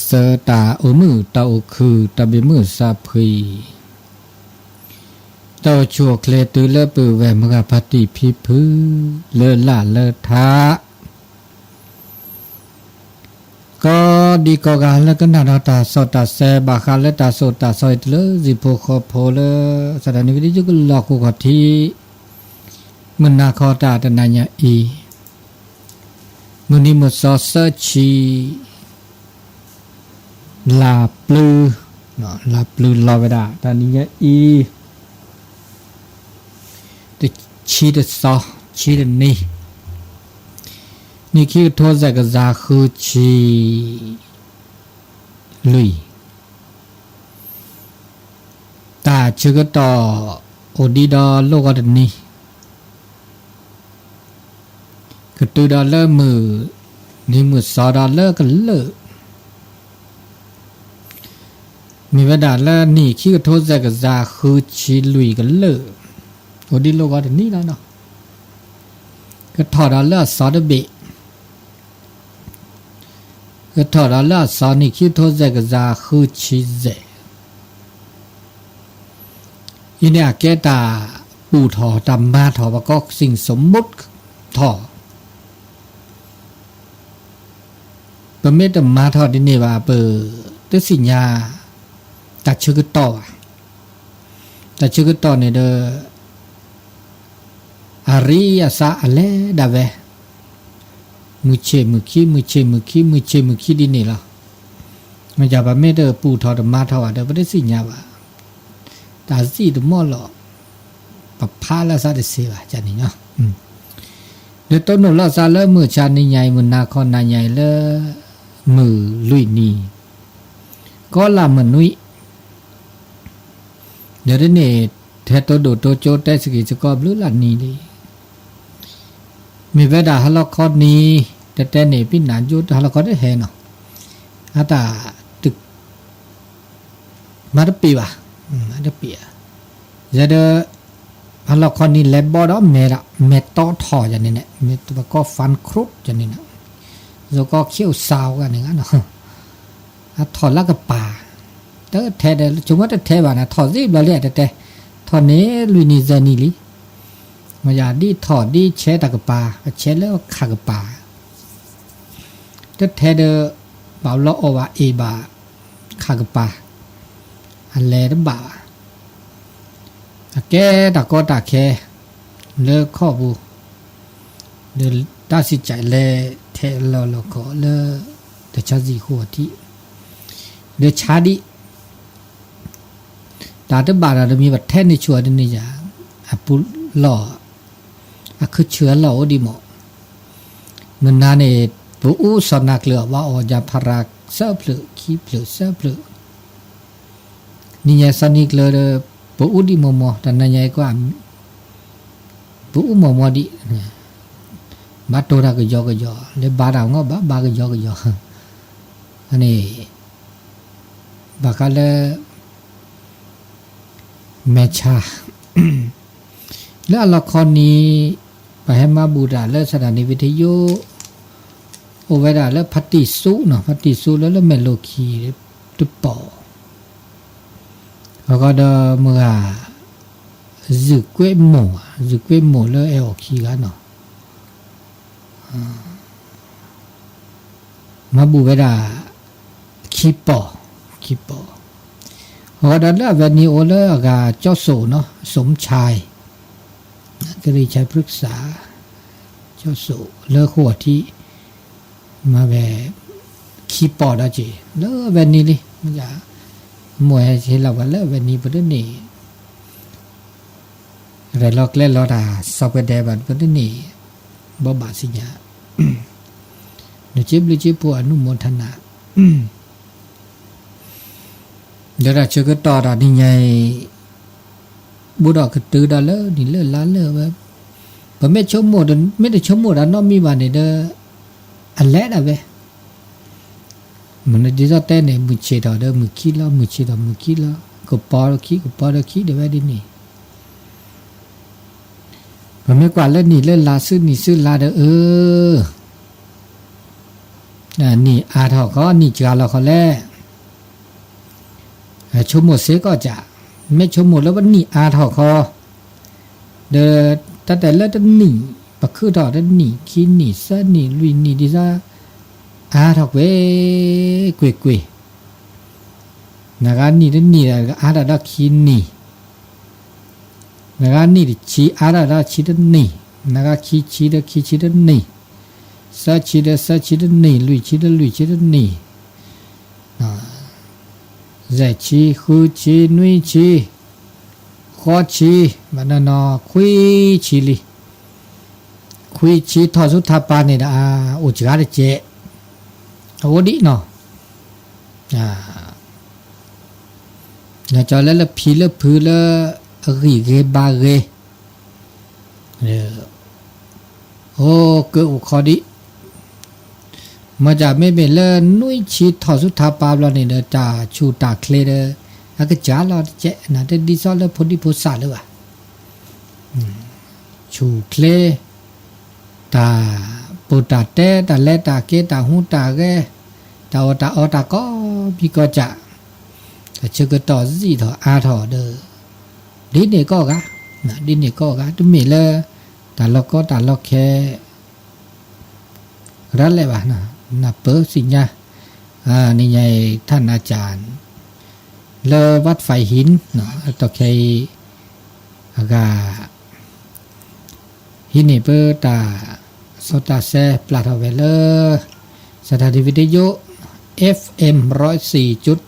ဆၢတၢ်အိၣ်မုာ်တၢ်အိၣ်ခုၣ် တၢ်ဘၣ်မုာ်စၢ်ဖှံ, တၢ်အိၣ်ဆူၣ်အိၣ်ချ့တုၤလၢပဝဲမုၢ်ဂၤဖါတံၢ်ဖံဖု လၢလၢ်လၢထး, ကိးဒံကိးဂၤလၢကနၣ်ဒီးတၢ်စီတၢ်ဆှံ ဘၣ်ဃးလၢတၢ်သိၣ်တၢ်သီအံၤ တုၤလၢသုးဖိဃီဖိလၢ သတးန့ၣ် ဝံသယုကလီၢ်ဃိခီၣ်ထံး မုၢ်နၤခီတၢ်တနၤညါအံၤ မုၢ်နံၤမုၢ်သီသၢဆံ လါပျုၤ, လါပျုၤလီၤဝဲဒၣ် တနံၤညါအံၤ တဆံတသီ ဆံတနံၤ, နံၣ်ခံကထိစဲးကစၢ်ဃုဆံလွံၢ်, တၢ်ဆၢကတီၢ်အိၣ်ဒံးဒီးလိၣ်ဂီၤတနံၤ ကတုၤဒီးလၢမုၢ်နံၤမုၢ်သီဒီးလၢကလၢာ်, မ့ၢ်ဝဲဒၣ်လၢနံၣ်ခံကထိစဲးကစၢ်ဃုဆံလွံၢ်ကလၢာ်, အိၣ်ဒံးလိၣ်ဂီၤတနံၤလီၤနီၤ, ကထီၣ်ဒီးလၢအသီတဘ့ၣ် ကထီၣ်ဒီးလၢအသီနံၣ်ခံကထိစဲးကစၢ်ဃုဆံစဲး, အံၤန့ၣ်အကဲတၢ်ပူၢ်ထီၣ်တၢ်မၤထီၣ် ပကိးစံၣ်စိၤမူးထီၣ်, ပမ့ၢ်တမၤထီၣ်ဒ်န့ၣ်ဘၣ် ပတသ့ၣ်ညါ တၢ်ဆၢကတီၢ်ဘၣ်, တၢ်ဆၢကတီၢ်န့ၣ်ဒီး အရံအသးအလဲၤဒၣ်ဝဲ, မုၢ်ဆ့ၣ်မုၢ်ခံ မုၢ်ဆ့ၣ်မုၢ်ခံ မုၢ်ဆ့ၣ်မုၢ်ခံဒ်န့ၣ်လီၤ. မ့ၢ်ပမ့ၢ်တပူၢ်ထီၣ်တမၤထီၣ်ဘၣ်ဒီး ပတသ့ၣ်ညါဘၣ်, တၢ်စံၣ်တမီၢ်လီၤ, ပဖးလၢသးတသ့ဘၣ်န့ၣ်, ဒီးတိၢ်နီၣ်လီၤသးလၢမုၢ်ဆါနံၤညါအံၤ မုၢ်နၤခီနၤညါအံၤလၢ မုၢ်လွံၢ်နံၤ ကီလၢ်မုၢ်နွံ ဒီးဒ်န့ၣ် ထဲတိဒိၣ်တိကၠိတဲစကံးစကီးဘျုးလၢနံၤလံ, မ့ၢ်ဝဲဒၣ်ဟါလီၤခီနံၤ တဲတဲန့ၣ် ပနၢ်ယိတဟါလီၤခီတဟဲနီၤ, အတၢ် မၤတပ့ၤဘၣ်, မၤတပ့ၤဧါ, ယဲဒီး ဟါလီၤခီနံၤလဲၤဘီဒီးမဲာ်ဒီး မဲာ်တီထီၣ်ယၤန့ၣ်န့ၣ် မ့ၢ်ပကိး fan club ယၤန့ၣ်န့ၣ်, ယကီးခ့အိၣ်စၢ်ဝဲန့ၣ်နီၤ, အထီၣ်လၢကပၤ, တထဲဒီး ဆိကမိၣ်တထဲဘၣ်န့ၣ် ထီၣ်သ့ဘျီလံတဲတဲ, ထီၣ်န့ၣ်လွံၢ်နံၤယဲၢ်နံၤလံ, မ့ၢ်ယၤဒ်ထီၣ်ဒ်ဆဲးတၢ်ကပၤ အဆဲးလၢခးကပၤ တထဲဒီး ဘၣ်ဘျီအီၣ်ဘၣ်အ့ၣ်ဘၣ် ခးကပၤ အလဲၤတဘၣ်ဘၣ်, အကဲတၢ်ကီတၢ်ခဲ လၢခီၣ်ပူၤ, ဒီးတၢ်စံးကလဲၤထဲလီၤလီၤခီလၢ တၢ်ဆါစံၣ်ဃိထံး, ဒီးဆါဒံး တၢ်တဘၣ်ဒီးတမံၤဘၣ်ထဲန့ၣ်ဆူၣ်အီၤတန့ၢ်ယၤ, အပူၤလီၢ် အခုဆၢအလီၢ်အိၣ်ဒံးမး, မုၢ်နၤန့ၣ် ပအူစီၤနၤကျၢၤအီၤ ဘၣ်အီၣ်ယၤဖးရၤသၢဖျၢၣ်ခံဖျၢၣ်သၢဖျၢၣ်, နံၤညါစီၤနံၤကျၢၤဒီး ပအူဒံးမီၢ်မီၢ် တနၤညါအံၤကွၢ် ပအူမီၢ်မီၢ်ဒံး, ဘၣ်တိၢ်တၢ်ကယီကယီ လၢဘါတၢ်မ့ၢ်ဘၣ်ဘါကယီကယီ, အန့ၣ် ဘၣ်ဃးလၢ မဲာ်ဆါ လၢအလီၢ်ခီနံၤ ပှၤဟဲမၤဘူၣ်တၢ်လၢသဒၣ်နံၤဝံထယိ အိၣ်ဝဲဒၣ်လၢဖါတံၢ်သူနီၤ, ဖါတံၢ်သူလၢလၢမဲာ်လိာ်ခံတပီၢ်, အဃိဒီးမုၢ်ဂၤ ယုၢ်ကွဲးမိၢ်, ယုၢ်ကွဲးမိၢ်လၢအဲၣ်အီၣ်ခံဂၤနီၤ မၤဘူၣ်ဝဲဒၣ် ခံပီၢ်, ခံပီၢ်, အဃိဒီးလၢအဝဲန့ၣ်အိၣ်လၢအဂၤကၠီစိးနီၤ, စိးမဆါ, ကရံဆါ ပရၢကစၢ်, ကၠီစိးလၢဃိထံး, မၤဝဲ ခံပီၢ်ဒီးက့ၤ လၢအဝဲန့ၣ်လံ, မိၢ်ဟဲဟ့ၣ်လီၤပှၤလၢအဝဲန့ၣ် ပတန့ၢ် ရဲၣ်လီၤကျဲၤလီၤတၢ် စီၤပှဲၤဒဲးဘၣ် ပတန့ၢ် ဘီဘၣ်သ့ၣ်ညါ, နစ့ဘျုးစ့ဖိ အနုမောทနာ, ဒီးတၢ်ဆၢကတီၢ်တနံၤညါအံၤ ဘူးဒီးကတုၤဒီးလၢနံၣ်လၢလါလၢဝဲ, ပမ့ၢ်ဆိကမိၣ် မ့ၢ်တဆိကမိၣ်တၢ်နီတမံၤဘၣ်န့ၣ်ဒီး အလဲၤဒၣ်ဝဲ မ့ၢ်နဒ်သိးတဲန့ၣ် မုၢ်ဆ့ၣ်ထီၣ်ဒီးမုၢ်ခံလီၤ, မုၢ်ဆ့ၣ်ထီၣ်မုၢ်ခံလီၤ, ကပီၤဒီးခံ ကပီၤဒီးခံဒၣ်ဝဲဒ်န့ၣ်, ပမ့ၢ်ကွၢ်လၢနံၣ်လၢလါ ဆူနံၣ်ဆူလါဒီး အၢ နံၣ်အါထီၣ်ခီ နံၣ်စှၤလီၤခီလဲၣ်. ဆိကမိၣ်စ့ၢ်ကီးစ့ၢ်, မ့ၢ်ဆိကမိၣ်လၢပနံၣ်အါထီၣ်ခီ, ဒီးတၢ်တဲလၢတနံၣ်, ပခုၣ်ထီၣ်တနံၣ်, ခံနံၣ်, သၢနံၣ်, လွံၢ်နံၣ်ဒ်သိး, အါထီၣ်ကွ့ၢ်ကွ့ၢ်ကွ့ၢ်, နဂၤနံၣ်တနံၣ်ဒီးအါထီၣ်ဒီးခံနံၣ်, နဂၤနံၣ်တဆံအါထီၣ်ဒီးဆံတနံၣ်, နဂၤခံဆံဒီးခံဆံတနံၣ်, သၢဆံဒီးသၢဆံတနံၣ်, လွံၢ်ဆံဒီးလွံၢ်ဆံတနံၣ်, ယဲၢ်ဆံ, ဃုဆံ, နွံဆံ, ဃိးဆံ, ဘၣ်နီၢ်နီၢ် ခွံဆံလံ. ခွံဆံထီၣ်ဆူထးပာ်န့ၣ်ဒီး အိၣ်စှၤတကဲး, အအိၣ်ဒံးနီၤ. ကၠီလၢလၢဖံလၢဖုလၢအဂံၢ်ဂ့ၤဘါဂ့ၤ, အိၣ်ကၢအိၣ်ခီဒံး, မ့ၢ်တၢ်မ့မ့ၢ်လၢနွံဆံထီၣ်ဆူထးပာ်ဘျီန့ၣ်ဒီး တၢ်ဆူၣ်တၢ်ချ့ဒီး အကစၢ်လီၤတကဲး, တဒ်သိးလၢဖိဒံဖိသၣ်လၢၤဘၣ်. ဆူၣ်ချ့, တၢ်ပူၤတၢ်တဲ, တၢ်လဲၤတၢ်က့ၤ, တၢ်ဟူးတၢ်ဂဲၤ, တၢ်အီၣ်တၢ်အီတၢ်ကိးမံၤကိးကၢ်, တၢ်ဆၢကတီၢ်စံၣ်ထီၣ်အါထီၣ်ဒီး ဒ်န့ၣ်ကိးဂၤ, ဒ်န့ၣ်ကိးဂၤ, တမ့ၢ်လၢ တၢ်လီၢ်ကီတၢ်လီၢ်ခဲ ရၤလဲာ်ဘၣ်, နၢ်ပၢၢ်သ့ၣ်ညါ, နံၤညါအံၤ ထၢနၤကၢ် လၢ วัดไฟหิน အတီၢ်ခဲအံၤ အဂၤ ဟံးန့ၢ်ပတၢ်စီတၢ်ဆှံပျၢ်ထီၣ်ဝဲလၢ สถานีวิทยุ เอฟเอ็ม ร้อยสี่จุด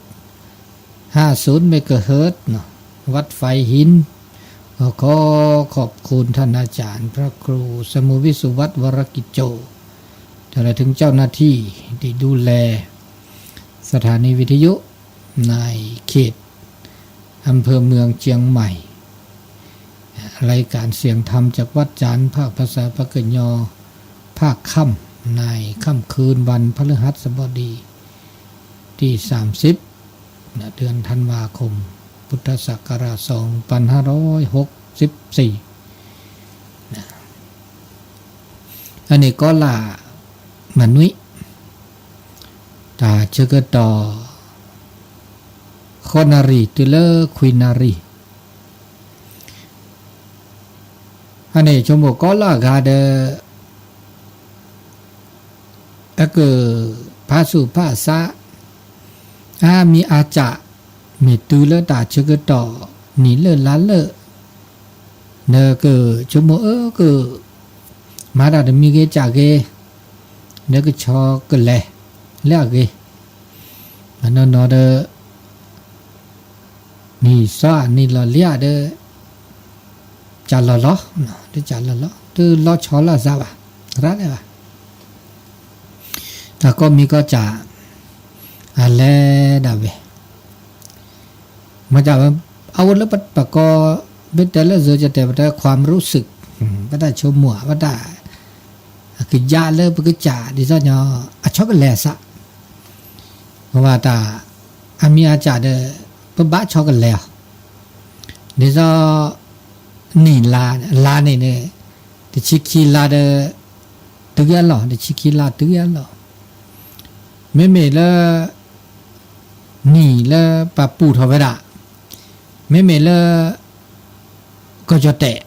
ห้าศูนย์ เมกะเฮิรตซ์ วัดไฟหิน ขอขอบคุณท่านอาจารย์พระครูสมุวิสุวัฒน์ วรกิจโจ ตลอดถึงเจ้าหน้าที่ ที่ดูแลสถานีวิทยุในเขตอำเภอเมืองเชียงใหม่ รายการเสียงธรรมจากวัดจันทร์ ภาคภาษาปากเกยอ ภาคค่ำ ในค่ำคืนวันพฤหัสบดี ที่สามสิบ เดือนธันวาคม พุทธศักราช สองพันห้าร้อยหกสิบสี่ အန့ၣ်ကီးလၢ်မနွံ, တၢ်ဆၢကတီၢ် ဃိးနၣ်ရံၣ်တုၤလၢခွံနၣ်ရံၣ်, အန့ၣ်ဆိကမိၣ်ကီးလၢ်အဂၤဒီး အကဖးဆူၣ်ဖးဆး အါမံၤအါစၢ် မ့ၢ်တုၤလၢတၢ်ဆၢကတီၢ်နံၣ်လၢလါလၢ နကဆိကမိၣ်အၢက မၤတၢ်တမံၤဂ့ၤစၢ်ဂ့ၤ, နကဆီကလဲၤလၢအဂ့ၤ, မနီၢ်နီၢ်ဒီး နံၣ်စီအနံၣ်လီၤလံဒီး စၢ်လီၤလီၤ, တစၢ်လီၤလီၤ တလီၤဆီလၢအသးဘၣ်, ရၤဒၣ်ဘၣ်, တၢ်ကိးမံၤကိးစၢ် အလဲၤဒၣ်ဝဲ, မ့ၢ်တၢ်ဝဲ အအိၣ်လၢပကိး မ့ၢ်တဲလၢ ယိၤကတဲာ် ပတဲ ความรู้สึก, ပတၢ်ဆိကမိၣ် ပတၢ် အကယၢ်လၢပကစၢ်ဒ်သိးညီ အဆီကလဲၤအသး, ပဝဲတၢ် အါမံၤအါစၢ်ဒီး ပဘၣ်ဆီကလဲၤအီၤ, ဒ်သိး နံၣ်လါ လါန့ၣ်န့ၣ် တဆံခံလါဒီး တုၤအလီၢ် တဆံခံလါတုၤအလီၢ်, မ့မ့ၢ်လၢ နံၣ်လၢပာ်ပူၣ်ထီၣ်ဝဲဒၣ်, မ့မ့ၢ်လၢ ကီၢ်ကၠီၣ်တဲၣ်,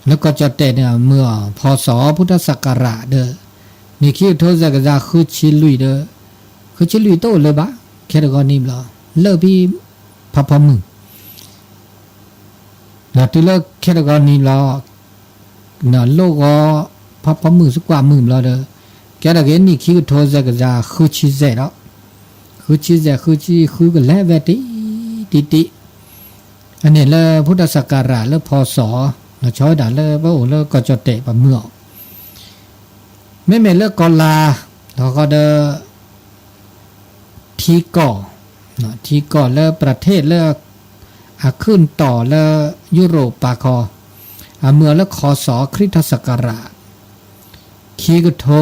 လၢကီၢ်ကၠီၣ်တဲၣ်န့ၣ် မုၢ်အီၤ ဖီစီၤ พุทธศักราช ဒီး နံၣ်ခံကထိသၢကယၤဃုဆံလွံၢ်ဒီး ဃုဆံလွံၢ်တအိၣ်လၢၤဘၣ်, ခဲတဂီၤနံၤဘျီ လၢဖဲဖးဖီမုၢ် ဒီးတုၤလၢခဲတဂီၤနံၤဘျီ လိၣ်ဂီၤ ဖးဖီမုၢ်သကွၢ်မုၢ်ဘျီဒီး ကဲထီၣ်က့ၤနံၣ်ခံကထိသၢကယၤဃုဆံယဲၢ်ဒီး ဃုဆံယဲၢ် ဃုဆံဃုကလဲၤဝဲတံၢ်တံၢ်တံၢ်, အန့ၣ်လၢ พุทธศักราช လၢဖီစီၤ လီၤဆီဝဲဒၣ်လၢပအိၣ်လၢကီၢ်ကၠီၣ်တဲၣ်ပှၤမုၢ်အီၤ, မ့မ့ၢ်လၢကီၢ်လါ လီၤဃီဒီး ထံကီၢ်, ထံကီၢ်လၢ ประเทศ လၢ အခုၣ်တီၢ်လၢ ယူရိၣ်ပာ်ခီ, အမုၢ်အီၤလၢခီစီၤ ခရံာ်ထၢၣ်စကရၣ် ခံကထိ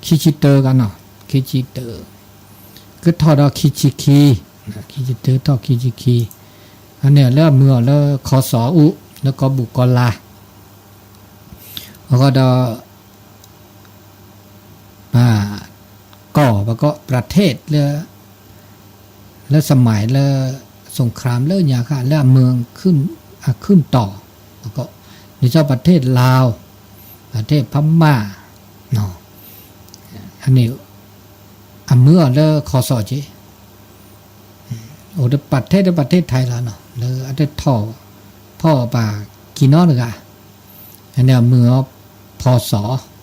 ခံဆံတၢကနီၤ ခံဆံတၢ ကထီၣ်ဒီးခံဆံခံ, ခံဆံတၢထီၣ်ခံဆံခံ, အန့ၣ်လၢအမုၢ်အီၤလၢခီစီၤအအိၣ် လၢကီၢ်ဘူၣ်ကီၢ်လါ, အဃိဒီး တၢ် ကီၢ် ပကိး ประเทศ လၢ လၢ สมัย လၢ สงคราม လၢညါဃၣ် လၢအမုၢ် အခုၣ်တီၤ ပကိး ဒ်သိး ประเทศ ลาว ประเทศ พม่า န့ၣ် အမုၢ်အီၤလၢ ခီစီၤက့ အိၣ်ဒီး ประเทศ ဒီး ประเทศ ไทย လီၤန့ၣ် လၢအတထီၣ်ဖီၣ်ပှၤကံၢ်နီတဂၤ အန့ၣ်အမုၢ်အီၤ ဖီစီၤ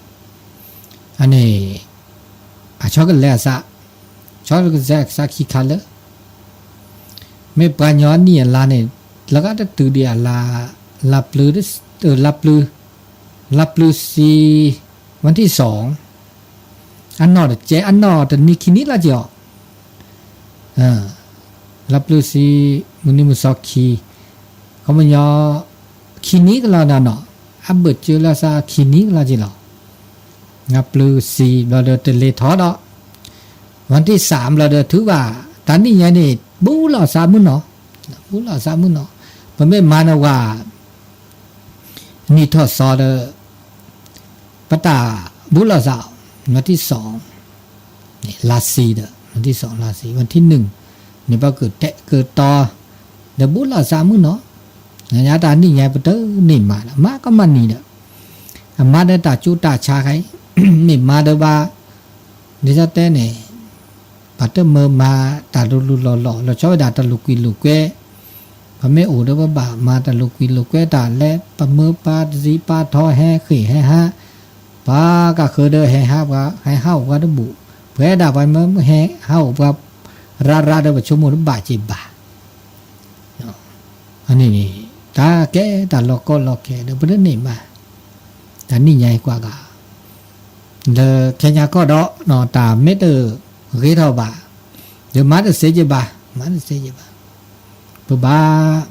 အန့ၣ် အဆီကလဲၤအသး ဆီကလဲၤအသးခံခါလၢ မ့ၢ်ပှၤကညီအနံၣ်အလါန့ၣ် လၢကတတုၤဒံးအလါ လါပျုၤ လါပျုၤ လါပျုၤဆံ วันที่สอง အနီၢ်တကဲ အနီၢ်တနံၤခံနံၤလီၤက့ၤအီၤ လါပျုၤဆံ မုၢ်နံၤမုၢ်သီခံ ခီပညီ ခံနံၤကလီၤဒီးနီၤ အဘၢၣ်စၢၤလၢသးခံနံၤကလီၤက့ၤလီၤ လါပျုၤဆံဘျီဒီးတလ့ၤထီၣ်ဒီး วันที่สาม ဘျီဒီးထုးဘၣ် တၢ်နံၣ်ညါန့ၣ် ဘူးလိာ်သးမုၢ်နီၤ ဘူးလိာ်သးမုၢ်နီၤ ပမ့ၢ်မၤနဝၤ နံၣ်ထီၣ်သီဒီး ပတၢ်ဘူးလိာ်သး วันที่สอง လါဆံဒီး วันที่สอง လါဆံ วันที่หนึ่ง န့ၣ် ပကတဲာ်ကတီၤ ဒီးဘူးလိာ်သးမုၢ်နီၤ ညါတၢ်နံၣ်ညါပတန့ၢ်မၤဒီး မၤကီမၤနံၤဒီး အမၤဒီးတၢ်ကၠူတၢ်ဆါခါအံၤ မ့ၢ်မၤဒီးဘၣ် ဒ်သိးတဲန့ၣ် ပှၤတမၢမၤတၢ်လိၤလိၤလီၤလီၤ လီၤဆီဝဲဒၣ်တၢ်လိာ်ကွံာ်လိာ်ကွဲ ပမ့ၢ်အိၣ်ဒီးပဘၣ်မၤတၢ်လိာ်ကွံာ်လိာ်ကွဲတၢ်လၢ ပမၢပှၤတစံးပာ်ထီဟဲဃ့ၢ်ဟဲဟး ပှၤကဃၢၤဒီးဟဲဟးပှၤ ဟဲဟးအိၣ်ပှၤတဘူၣ် ပှဲၤဒၣ်ပှၤမၢဟဲဟးအိၣ်ပှၤ ရၣ်ရၣ်ဒီးပဆိကမိၣ်တဘၣ်က့ၤဘၣ် အန့ၣ်န့ၣ် တၢ်ကဲတၢ်လီၤကီလီၤခဲဒီး ပတန့ၢ်မၤ တၢ်နံၣ်ညါအံၤကွၢ်ဂၤ လၢခဲညါကီၢ်ဒီး တၢ်မ့ၢ်တဂ့ၤထီၣ်ဘၣ် ဒီးမၤတသ့က့ၤဘၣ် မၤတသ့က့ၤဘၣ် ပဘၣ်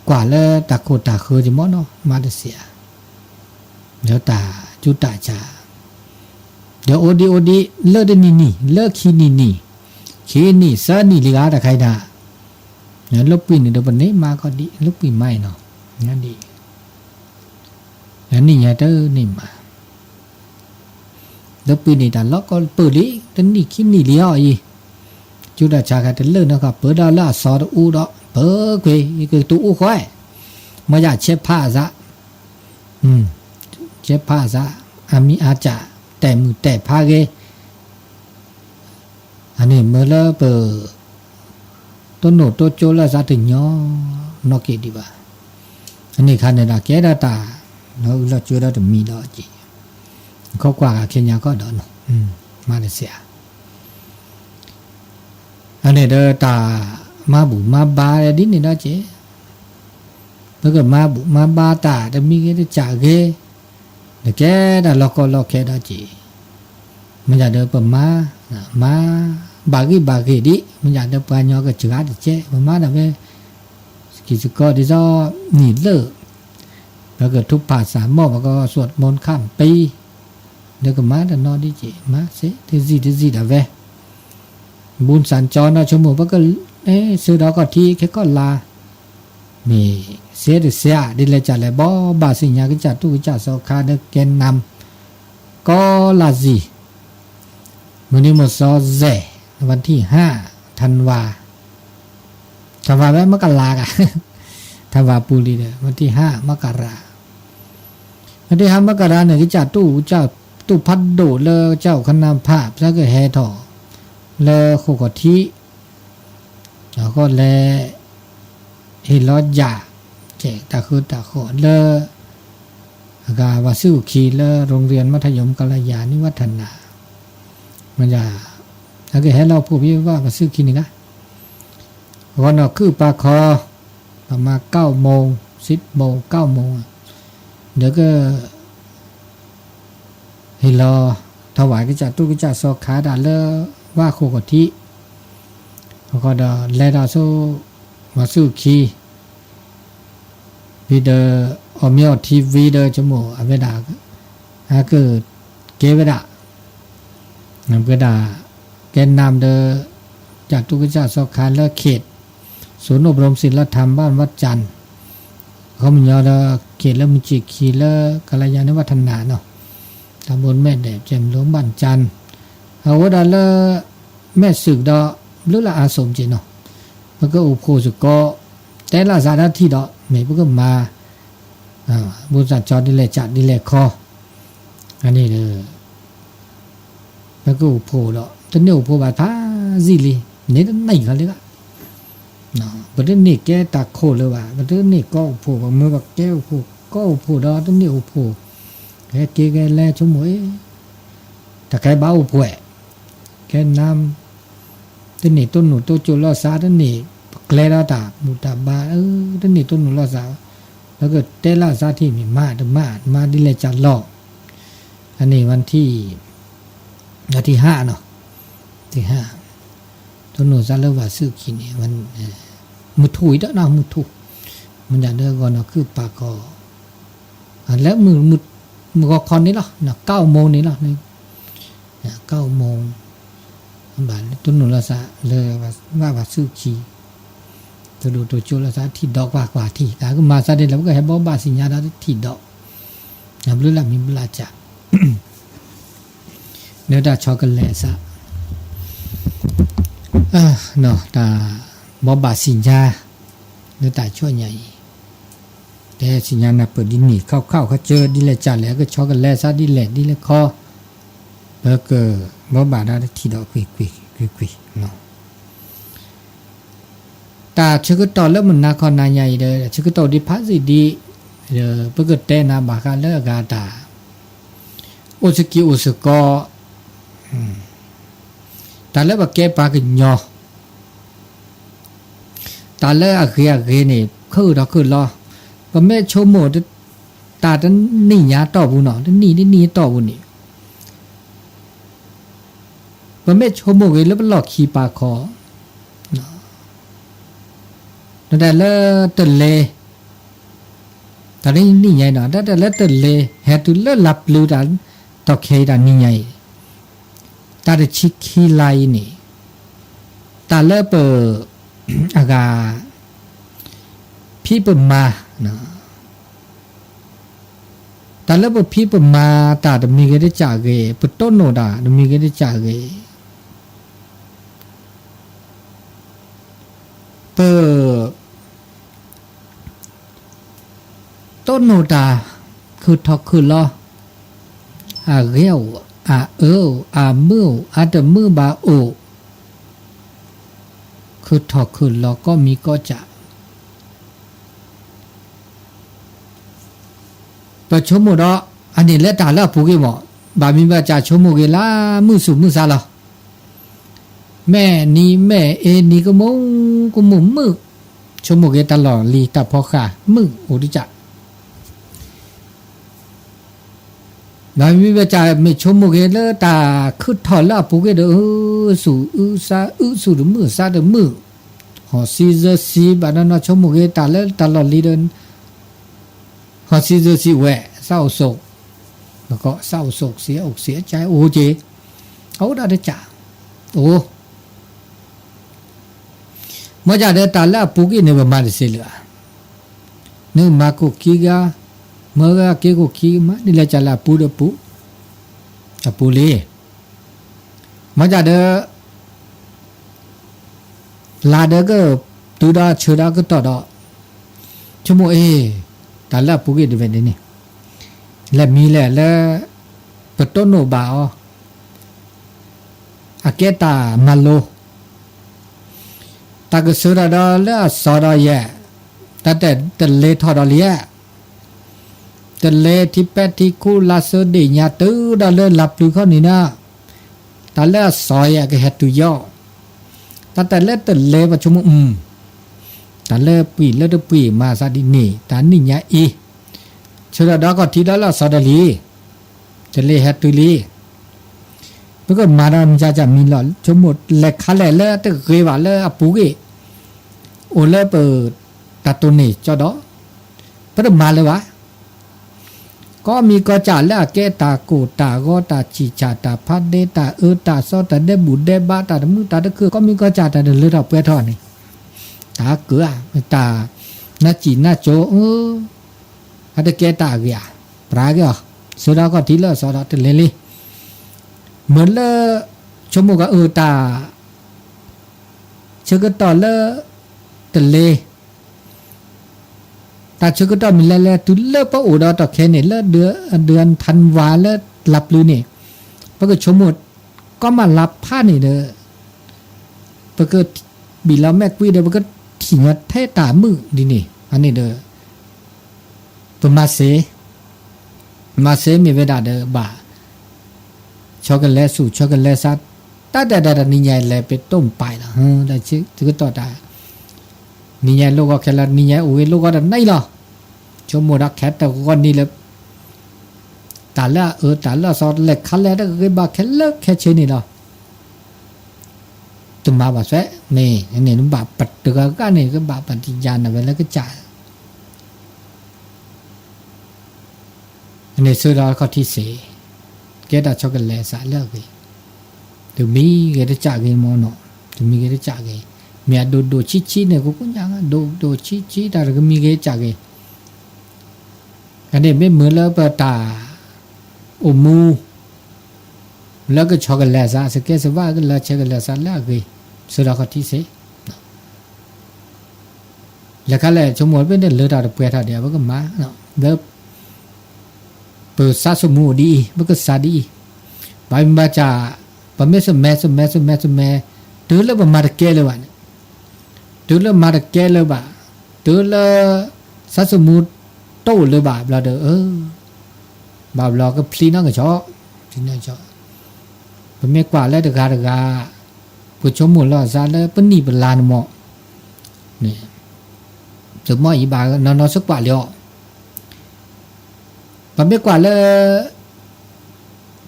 ကွၢ်လၢတၢ်ခိၣ်တၢ်ဃၢၤက့ၤမ့ၢ်နီၤ မၤတသ့ဧါ ဒီးတၢ်ကၠူတၢ်ဆါ ဒီးအိၣ်ဒံးအိၣ်ဒံး လၢတနံၤနံၤ လၢခံနံၤနံၤ ခံနံၤ သၢနံၤလံဂၤတခါအံၤဒၣ် လၢပှံၤန့ၣ်ဒီးပန့ၢ်မၤကီၢ်ဒံး လၢပှံၤမၤအံၤနီၤ ဒ် နံၣ်ညါတန့ၢ်မၤ လၢပှံၤန့ၣ်တၢ်လီၢ်ကီၢ်ပၢၢ်လံ တနံၣ်ခံနံၣ်လံအီၤအံၤ ကၠူတၢ်ဆါခါတလၢာ်နီတခါ ပၢဒီးလၢအသီတအူဒီး ပၢကွံာ် ကတအူဃီ မ့ၢ်ယဆဲးဖးအသး ဆဲးဖးအသး အမံၤအါစၢ် တဲာ်မုၢ်တဲာ်ဖးဂ့ၤ အန့ၣ်မ့ၢ်လၢပ တိၢ်နီၣ်တိၢ်ကၠိလၢသးတညီနီၢ်က့ၤဒံးဘၣ်. အန့ၣ်ခါန့ၣ်ဒီးကဲဒၣ်တၢ် လီၤအုၣ်လီၤကၠိဒီးတမံၤဒီးက့ၤ ခီကွၢ်ဂၤခဲညါကီၢ်ဒီးနီၤ မၤတစဲးဧါ. အန့ၣ်ဒီးတၢ်မၤဘူၣ်မၤဘါဒ်န့ၣ်ဒီးက့ၤ ပကမၤဘူၣ်မၤဘါတၢ်တမံၤဂ့ၤတစဲးဂ့ၤ နကဲတၢ်လီၢ်ကီၢ်လီၢ်ခဲဒီးက့ၤ မ့ၢ်ယၤဒီးပမၤ မၤဘၣ်ဂံၢ်ဘၣ်ဂ့ၤဒံး မ့ၢ်ယၤဒီးပှၤကညီကစှၤတကဲ ပမၤဒၣ်ဝဲ စကံးစကီးဒ်သိးနံၣ်လၢာ် ပကထုးဖးသးမီၢ် ပကစူးမူခၣ်ပံ ဒီးကမၤတနီၤဒ်က့ၤ မၤစ့တစံၣ်တစံၣ်ဒၣ်ဝဲ ဘူးစၣ်ကၠီနီၢ်ဆိကမိၣ် ပက စၢဒီးကီၢ်ထံခဲကီၢ်လာ် မ့ၢ်စ့တစဲးဒ်လဲၣ်ကလဲၣ် ဘီဘၣ်သ့ၣ်ညါကစၢ်တူၢ်ကစၢ်စီၤခါဒီးကဲနၢ် ကီလၢ်စံၣ် မုၢ်နံၤမုၢ်သီစဲး วันที่ห้า ธันวา ธันวา ဝဲ มกรา က ธันวา ပူၤလံဒီး วันที่ห้า มกรา วันที่ห้า มกรา န့ၣ် ကစၢ်တူၢ် ကစၢ်တူၢ်ဖးဒိၣ်လၢကစၢ်အိၣ်ခနၢ်ဖး ပသးကဟဲထီၣ် လၢဃိာ်ခီၣ်ထံး အဃိလဲၣ် ဟ့ၣ်လီၤယၣ် ကဲတၢ်ဃုတၢ်ဃီၣ်လၢ အဂၤပှၤစုၣ်ခံလၢ โรงเรียนมัธยมกัลยาณิวัฒนา မ့ၢ်ယၤ အကဟဲလီၤဖိးဖံးဘၣ်ပှၤစုၣ်ခံန့ၣ်ဂၤ အဂီၢ်နီၢ်ခုၣ်ပာ်ခီ ประมาณ เก้าโมง สิบโมง เก้าโมง ဒီးက ဟ့ၣ်လီၤ ထီၣ်ဝဲကစၢ်တူၢ်ကစၢ်စီၤခါဒၣ်လၢ ဝၣ်ဃိာ်ခီၣ်ထံး အဃိဒီးလဲၤဒီးဆူ ပှၤစုၣ်ခံ ဖံဒီး အီၣ်မ့ၤအီထံဝံၤဒီး ဆိကမိၣ်အဝဲဒၣ် အက ကဲဝဲဒၣ် ပဝဲဒၣ် ကဲနၢ်ဒီး ကစၢ်တူၢ်ကစၢ်စီၤခါလၢ เขต ศูนย์อบรมศีลธรรมบ้านวัดจันทน์ အခီပညီဒီး เขต လၢမုၢ်ဆ့ၣ်ခံလၢ กัลยาณิวัฒนา နီၤ တၢ်ဘိမဲာ်ဒဲး ကဲမလိဘၣ်နကၠၢ်, အဝဲဒၣ်လၢ မဲာ်စုးဒီး ဘျုးလၢအါစိၤက့နီၤ, ပကအိၣ်ဖှိၣ်စ့ၢ်ကီး, တဲလၢအစးတၢ်ထံၣ်ဒီး မ့ၢ်ပကမၤ ဘူၣ်သးကၠီဒ်လဲၣ်ကၠးဒ်လဲၣ်ခီ, အန့ၣ်ဒီး ပကအိၣ်ဖှိၣ်ဒီး တန့ၢ်အိၣ်ဖှိၣ်ဘၣ်ထးစံလံ, န့ၣ်တနံၣ်ခီလံဘၣ်, ပတန့ၢ်ကဲတၢ်ခိၣ်လၢၤဘၣ်, ပတန့ၢ်ကီအိၣ်ဖှိၣ်, ပမ့ၢ်ပကဲအိၣ်ဖှိၣ် ကီအိၣ်ဖှိၣ်ဒီးတန့ၢ်အိၣ်ဖှိၣ်, ကဟဲက့ၤကလဲၤဆိကမိၣ်အံၤ, တၢ်ကဲဘၣ်အိၣ်ဖှိၣ်, ကဲနါ တန့ၢ်တိၢ်နီၣ်တိၢ်ကၠိလီၤစး, တန့ၢ်ပကျဲဒီးတၢ်ဘူၣ်တၢ်ဘါ, တန့ၢ်တိၢ်နီၣ်လီၤစး, ပကတဲလၢအစးထံၣ်မ့ၢ်မၤတမၤ, မၤဒ်လဲၣ်ကၠးလီၤ, အန့ၣ် ဝထံၣ် ဝထံၣ်ဟါနီၤ, ထံၣ်ဟါ, တိၢ်နီၣ်စးလၢဝးစုခံန့ၣ်, မုၢ်ထူၣ်အံၤဒီးနီၤ မုၢ်ထူၣ်, မ့ၢ်ဒၣ်ဒီးဂီၤနီၤခုၣ်ပာ်ကီၤ လၢမုၢ်ဂီၤခီန့ၣ်လီၤ, ကအိၣ်မိၢ်န့ၣ်လီၤ, ကအိၣ်မိၢ်, ဘၣ်တိၢ်နီၣ်လီၤစးလၢ ဝးဝးစုခံ, တိၢ်ဒိၣ်တိၢ်ကၠိလီၤစး ထံၣ်ဒီးကွၢ်ကွၢ်ထံၣ်, တၢ်ကမၤစးဒ်လဲၣ် ပကဟဲဘိးဘၣ်စံၣ်ညါဒီးထံၣ်ဒီး, ဘျုးလၢမံၤဘျၣ်ကၠး လၢတၢ်ဆီကလဲၤစး, တၢ်ဘိးဘၣ်စံၣ်ညါ, လၢတၢ်ဆိညါအံၤ, တဲစံၣ်ညါနၢ်ပၢၢ်ဒ်န့ၣ် ခီခီခီကၢ ဒ်လဲၣ်ကၠးလဲၣ် ကဆီကလဲၤစးဒ်လဲၣ်ဒ်လဲၣ်ခီ, ပကဘိးဘၣ်ဒီးထံၣ်ဒီးကွ့ၢ်ကွ့ၢ်ကွ့ၢ်ကွ့ၢ် တၢ်ဆၢကတီၢ်လၢမုၢ်နၤခီနၤညါအံၤဒီး ဆၢကတီၢ်ဒ်ဖးစ့ၢ်ဒံး, ပကတဲနၤဘၣ်ဃးလၢအဂၤတၢ်, အိၣ်စကံးအိၣ်စကီး, တၢ်လၢပကဲပှၤကညီ, တၢ်လၢအဂ့ၤအဂ့ၤန့ၣ် ခုၣ်ထီၣ်ခုၣ်လီၤ, ပမ့ၢ်ဆိကမိၣ် တၢ်တနံၣ်ညါတီၢ်ပူၤနီၤ တနံၣ်တနံၣ်တီၢ်ပူၤန့ၣ် ပမ့ၢ်ဆိကမိၣ်ဂ့ၤလၢပလီၢ်ခံပာ်ခီ, တၢ်လၢတလဲၤ, တၢ်တနံၣ်ညါအံၤနီၤ တၢ်လၢတလဲၤ ဟဲတုၤလၢလါပျုၤတၢ် တီၢ်ခဲအံၤတၢ်နံၣ်ညါအံၤ, တၢ်တဆံခံလါအံၤန့ၣ်, တၢ်လၢပ, အဂၤ, ဖံးပမၤ တၢ်လၢပဖံးပမၤတၢ်တမံၤဂ့ၤတကးဂ့ၤ ပတိၢ်နီၣ်တၢ်တမံၤဂ့ၤတကးဂ့ၤ, ပ, တိၢ်နီၣ်တၢ်, ခုၣ်ထီၣ်ခုၣ်လီၤ, အဂ့ၤအိၣ်, အအၢအိၣ်, အမုာ်အိၣ်, အတမုာ်ဘၣ်အိၣ်, ခုၣ်ထီၣ်ခုၣ်လီၤကိးမံၤကိးကး ပဆိကမိၣ်ဒီး, အန့ၣ်လၢတၢ်လၢအပူၤကွံာ်မး, ဘၣ်မံဘၣ်ကးဆိကမိၣ်က့ၤလၢမုၢ်ဆူၣ်မုၢ်ဆါလီၤ. မဲာ်နံၤမဲာ်အ့နံၤကမူၣ်ကမူၣ်မုာ်, ဆိကမိၣ်က့ၤတၢ်လီၢ်လံၤတၢ်ဖီဃာ်မုာ်အိၣ်တကး ဘၣ်မံဘၣ်ကးမ့ၢ်ဆိကမိၣ်က့ၤလၢတၢ်ခုၣ်ထီၣ်လၢအပူၤကွံာ်ဒီး, ဆူၣ်အုးဆါ, အုးဆူၣ်တမုာ်, ဆါတမုာ်, ဟီၣ်စံစၢစံ, ဘၣ်နီၢ်နီၢ်ဆိကမိၣ်က့ၤတၢ်လၢတၢ်လီၢ်လံၤဒီး, ဟီၣ်စံစၢစံဝဲ, စးအိၣ်စိး, စးအိၣ်စိးစံအိၣ်စံကအိၣ်က့ၤ, အအိၣ်ဒၣ်တကး, အိၣ် မ့ၢ်ကဒီးတၢ်လၢအပူၤကွံာ်န့ၣ် ပမၤတစ့လၢၤဘၣ်. နမၤကိၣ်ခံဂၤ, မၢဂၤက့ၤကိၣ်ခံဂၤ, မၤဒ်လဲၣ်ကလဲၣ်အပူၤဒီးပူၤ, အပူၤလံ. မ့ၢ်ကဒီး လါဒီးကတုၤဒီးဆၢဒီးကတီၢ်ဒီး, ဆိကမိၣ်အ့ၣ်, တၢ်လၢအပူၤကွံာ်တဝဲဒ်န့ၣ်, လဲၤမံၤလဲၣ်လၢ ပတိၢ်နီၣ်ဘၣ်အီၤ အကဲတၢ်မၤလိ, တၢ်ကစၢထီၣ်ဒီးလၢအစီၤဒီးယဲၢ်, တၢ်တဲတလဲၤထီၣ်ဒီးလံဧါ, တလဲၤထံပဲာ်ထံခူလါဆၢဒ့ၣ်ညါတုၤဒီးလၢလါပျုၤခီန့ၣ်နီၤ, တၢ်လၢအစီၤယဲၢ်ကဟဲတုၤယီၤ, တၢ်တဲလၢတလဲၤပှၤဆိကမိၣ်, တၢ်လၢပှံၤလၢတပှံၤမၤသးဒ်န့ၣ် တၢ်နံၣ်ညါအံၤ, ဆၢထီၣ်ဒီးကီၢ်ထံဒီးလၢအစီၤဒီးလံ တလဲၤဟဲတုၤလံ. ပကမၤဒီးမၤကမံၤလီၤ ဆိကမိၣ်လဲၤခါလဲၣ်လၢတဂ့ၤဘၣ်လၢအပူၤကွံာ်, အိၣ်လၢပ, တၢ်တိၢ်န့ၢ်ကၠီဒီး, ပတမၤလၢၤဘၣ်. ကိးမံၤကိးကးလၢအကဲတၢ်ကိၢ်တၢ်ဂီၤတၢ်ဆံၣ်ဆၣ်တၢ်ဖးဒဲတၢ်အၢတၢ်သီတၢ်ဒဲဘူၣ်ဒဲဘးတၢ်တမုာ်တၢ်တခုၣ် ကိးမံၤကိးကးတၢ်တလၢထီၣ်ပှဲၤထီၣ်န့ၣ်, တၢ်ကၢၤဧါ, တၢ်, နၢ်စံၣ်နၢ်ကၠိ, အတကဲတၢ်အဂ့ၤဧါ, ပြးက့ၤအီၤ ဆၢထီၣ်ခီၣ်ထံးလၢအစီဒီးတလဲၤလံ, မ့ၢ်လၢ ဆိကမိၣ်ကအၢတၢ် ဆၢကတီၢ်လၢ တလဲၤ တၢ်ဆၢကတီၢ်မ့ၢ်လဲၤလဲၤတုၤလၢပအိၣ်ဒီးတီၢ်ခဲန့ၣ် လၢဒုးထၣ်ဝၤလၢလၢ်ပျုၤန့ၣ် ပကဆိကမိၣ် ကီမးလါဖးန့ၣ်ဒီး ပကဘံၣ်လီၤမဲာ်ကွံဒီး ပကထံၣ်ညီထဲတၢ်မုာ်ဒ်န့ၣ် အန့ၣ်ဒီး ပမၤစ့ မၤစ့မ့ၢ်ဝဲဒၣ်ဒီးဘၣ် ဆီကလဲၤဆူၣ်ဆီကလဲၤဆါ တၢ်ဒဲးဒဲးတနံၤညါလဲၤပတိၢ်ပာ်လီၤ ဒီးဆၢကတီၢ်တၢ် နံၤညါလိၣ်ဂီၤခဲလၢာ် နံၤညါအိၣ်ဂ့ၤလိၣ်ဂီၤတနံၤလီၤ ဆိကမိၣ်ဒီးခဲတဂီၤနံၤလၢ တၢ်လၢအအၢတၢ်လၢအစီ လဲၤခါလဲၣ်တဂ့ၤဘၣ်ခဲလၢာ်ခဲဆ့န့ၣ်လီၤ. တမၤဘၣ်သွဲ မ့ၢ်န့ၣ်နဘၣ်ပတဂၤဂၤန့ၣ် ကဘၣ်ပတယၤနဝဲလၢကစၢ် အန့ၣ်ဆၢဒီးခီၣ်ထံးစ့ၢ် ကဲတၢ်ဆီကလဲၤစးလၢအဂ့ၤ တမံၤဂ့ၤတစးဂ့ၤမ့ၢ်နီၤ တမံၤဂ့ၤတစးဂ့ၤ မ့ၢ်အဒိၣ်ဒိၣ်ဆံးဆံးန့ၣ် ကိးညါ ဒိၣ်ဒိၣ်ဆံးဆံးတၢ်တကမံၤဂ့ၤတစးဂ့ၤ အန့ၣ်မ့ၢ်မုာ်လၢပတၢ် အိၣ်မူ လၢကဆီကလဲၤစး စကဲစဝါကလၢဆီကလဲၤစးလၢအဂ့ၤ ဆၢဒီးခီၣ်ထံးစ့ၢ် လဲၤခါလဲၣ်ဆိကမိၣ် ပလၢတၢ်တပှဲၤထီၣ်ဒံး ပကမၤ လၢ ပစးစမူဒ်အံၤ ပကစးဒ်အံၤ ဘၣ်မ့ၢ်ဘၣ်စး ပမ့ၢ်စမဲ စမဲ စမဲ စမဲ တုၤလၢပမၤတကဲလၢၤဘၣ်န့ၣ် တုၤလၢမၤတကဲလၢၤဘၣ် တုၤလၢ စးစမူတအိၣ်လၢၤဘၣ်ဘျီဒီး ဘၣ်ဘျီကဖျံးနီၣ်ကဆီ ဖျံးနီၣ်ကဆီ ပမ့ၢ်ကွၢ်လၢတဂၤတဂၤ ပဆိကမိၣ်လီၤစးလၢပနံၣ်ပလါန့ၣ်မး န့ၣ် တမ့ၢ်အံၤဘၣ်နီၢ်နီၢ်စကွၢ်လၢအီၤ ပမ့ၢ်ကွၢ်လၢ